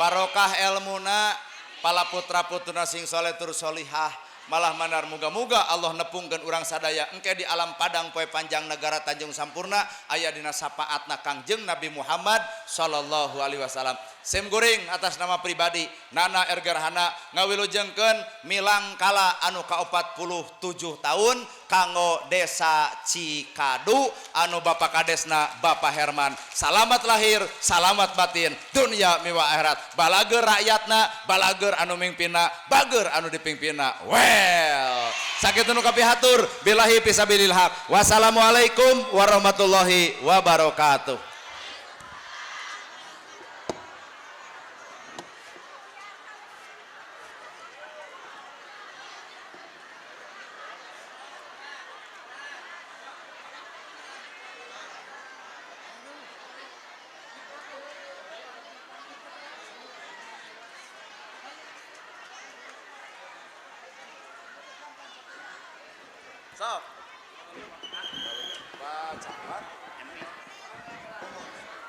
Barokah elmuna, pala putra putuna sing soleh tur solihah. Malah manar muga-muga Allah nepungkeun urang sadaya engke di alam padang poe panjang negara Tanjung Sampurna aya dina sapaatna Kangjeng Nabi Muhammad sallallahu alaihi wasallam. Sim guring atas nama pribadi Nana R Gerhana ngawilujengkeun milangkala anu ka-47 tahun kanggo Desa Cikadu anu Bapak Kadesna Bapak Herman. Salamat lahir, salamat batin, dunia miwa akhirat. Balager rakyatna, balager anu mingpina, bager anu dipingpina. Well, sakitu nu kapihatur billahi fisabilil haq. Wassalamualaikum warahmatullahi wabarakatuh. Sok. Pak Camat.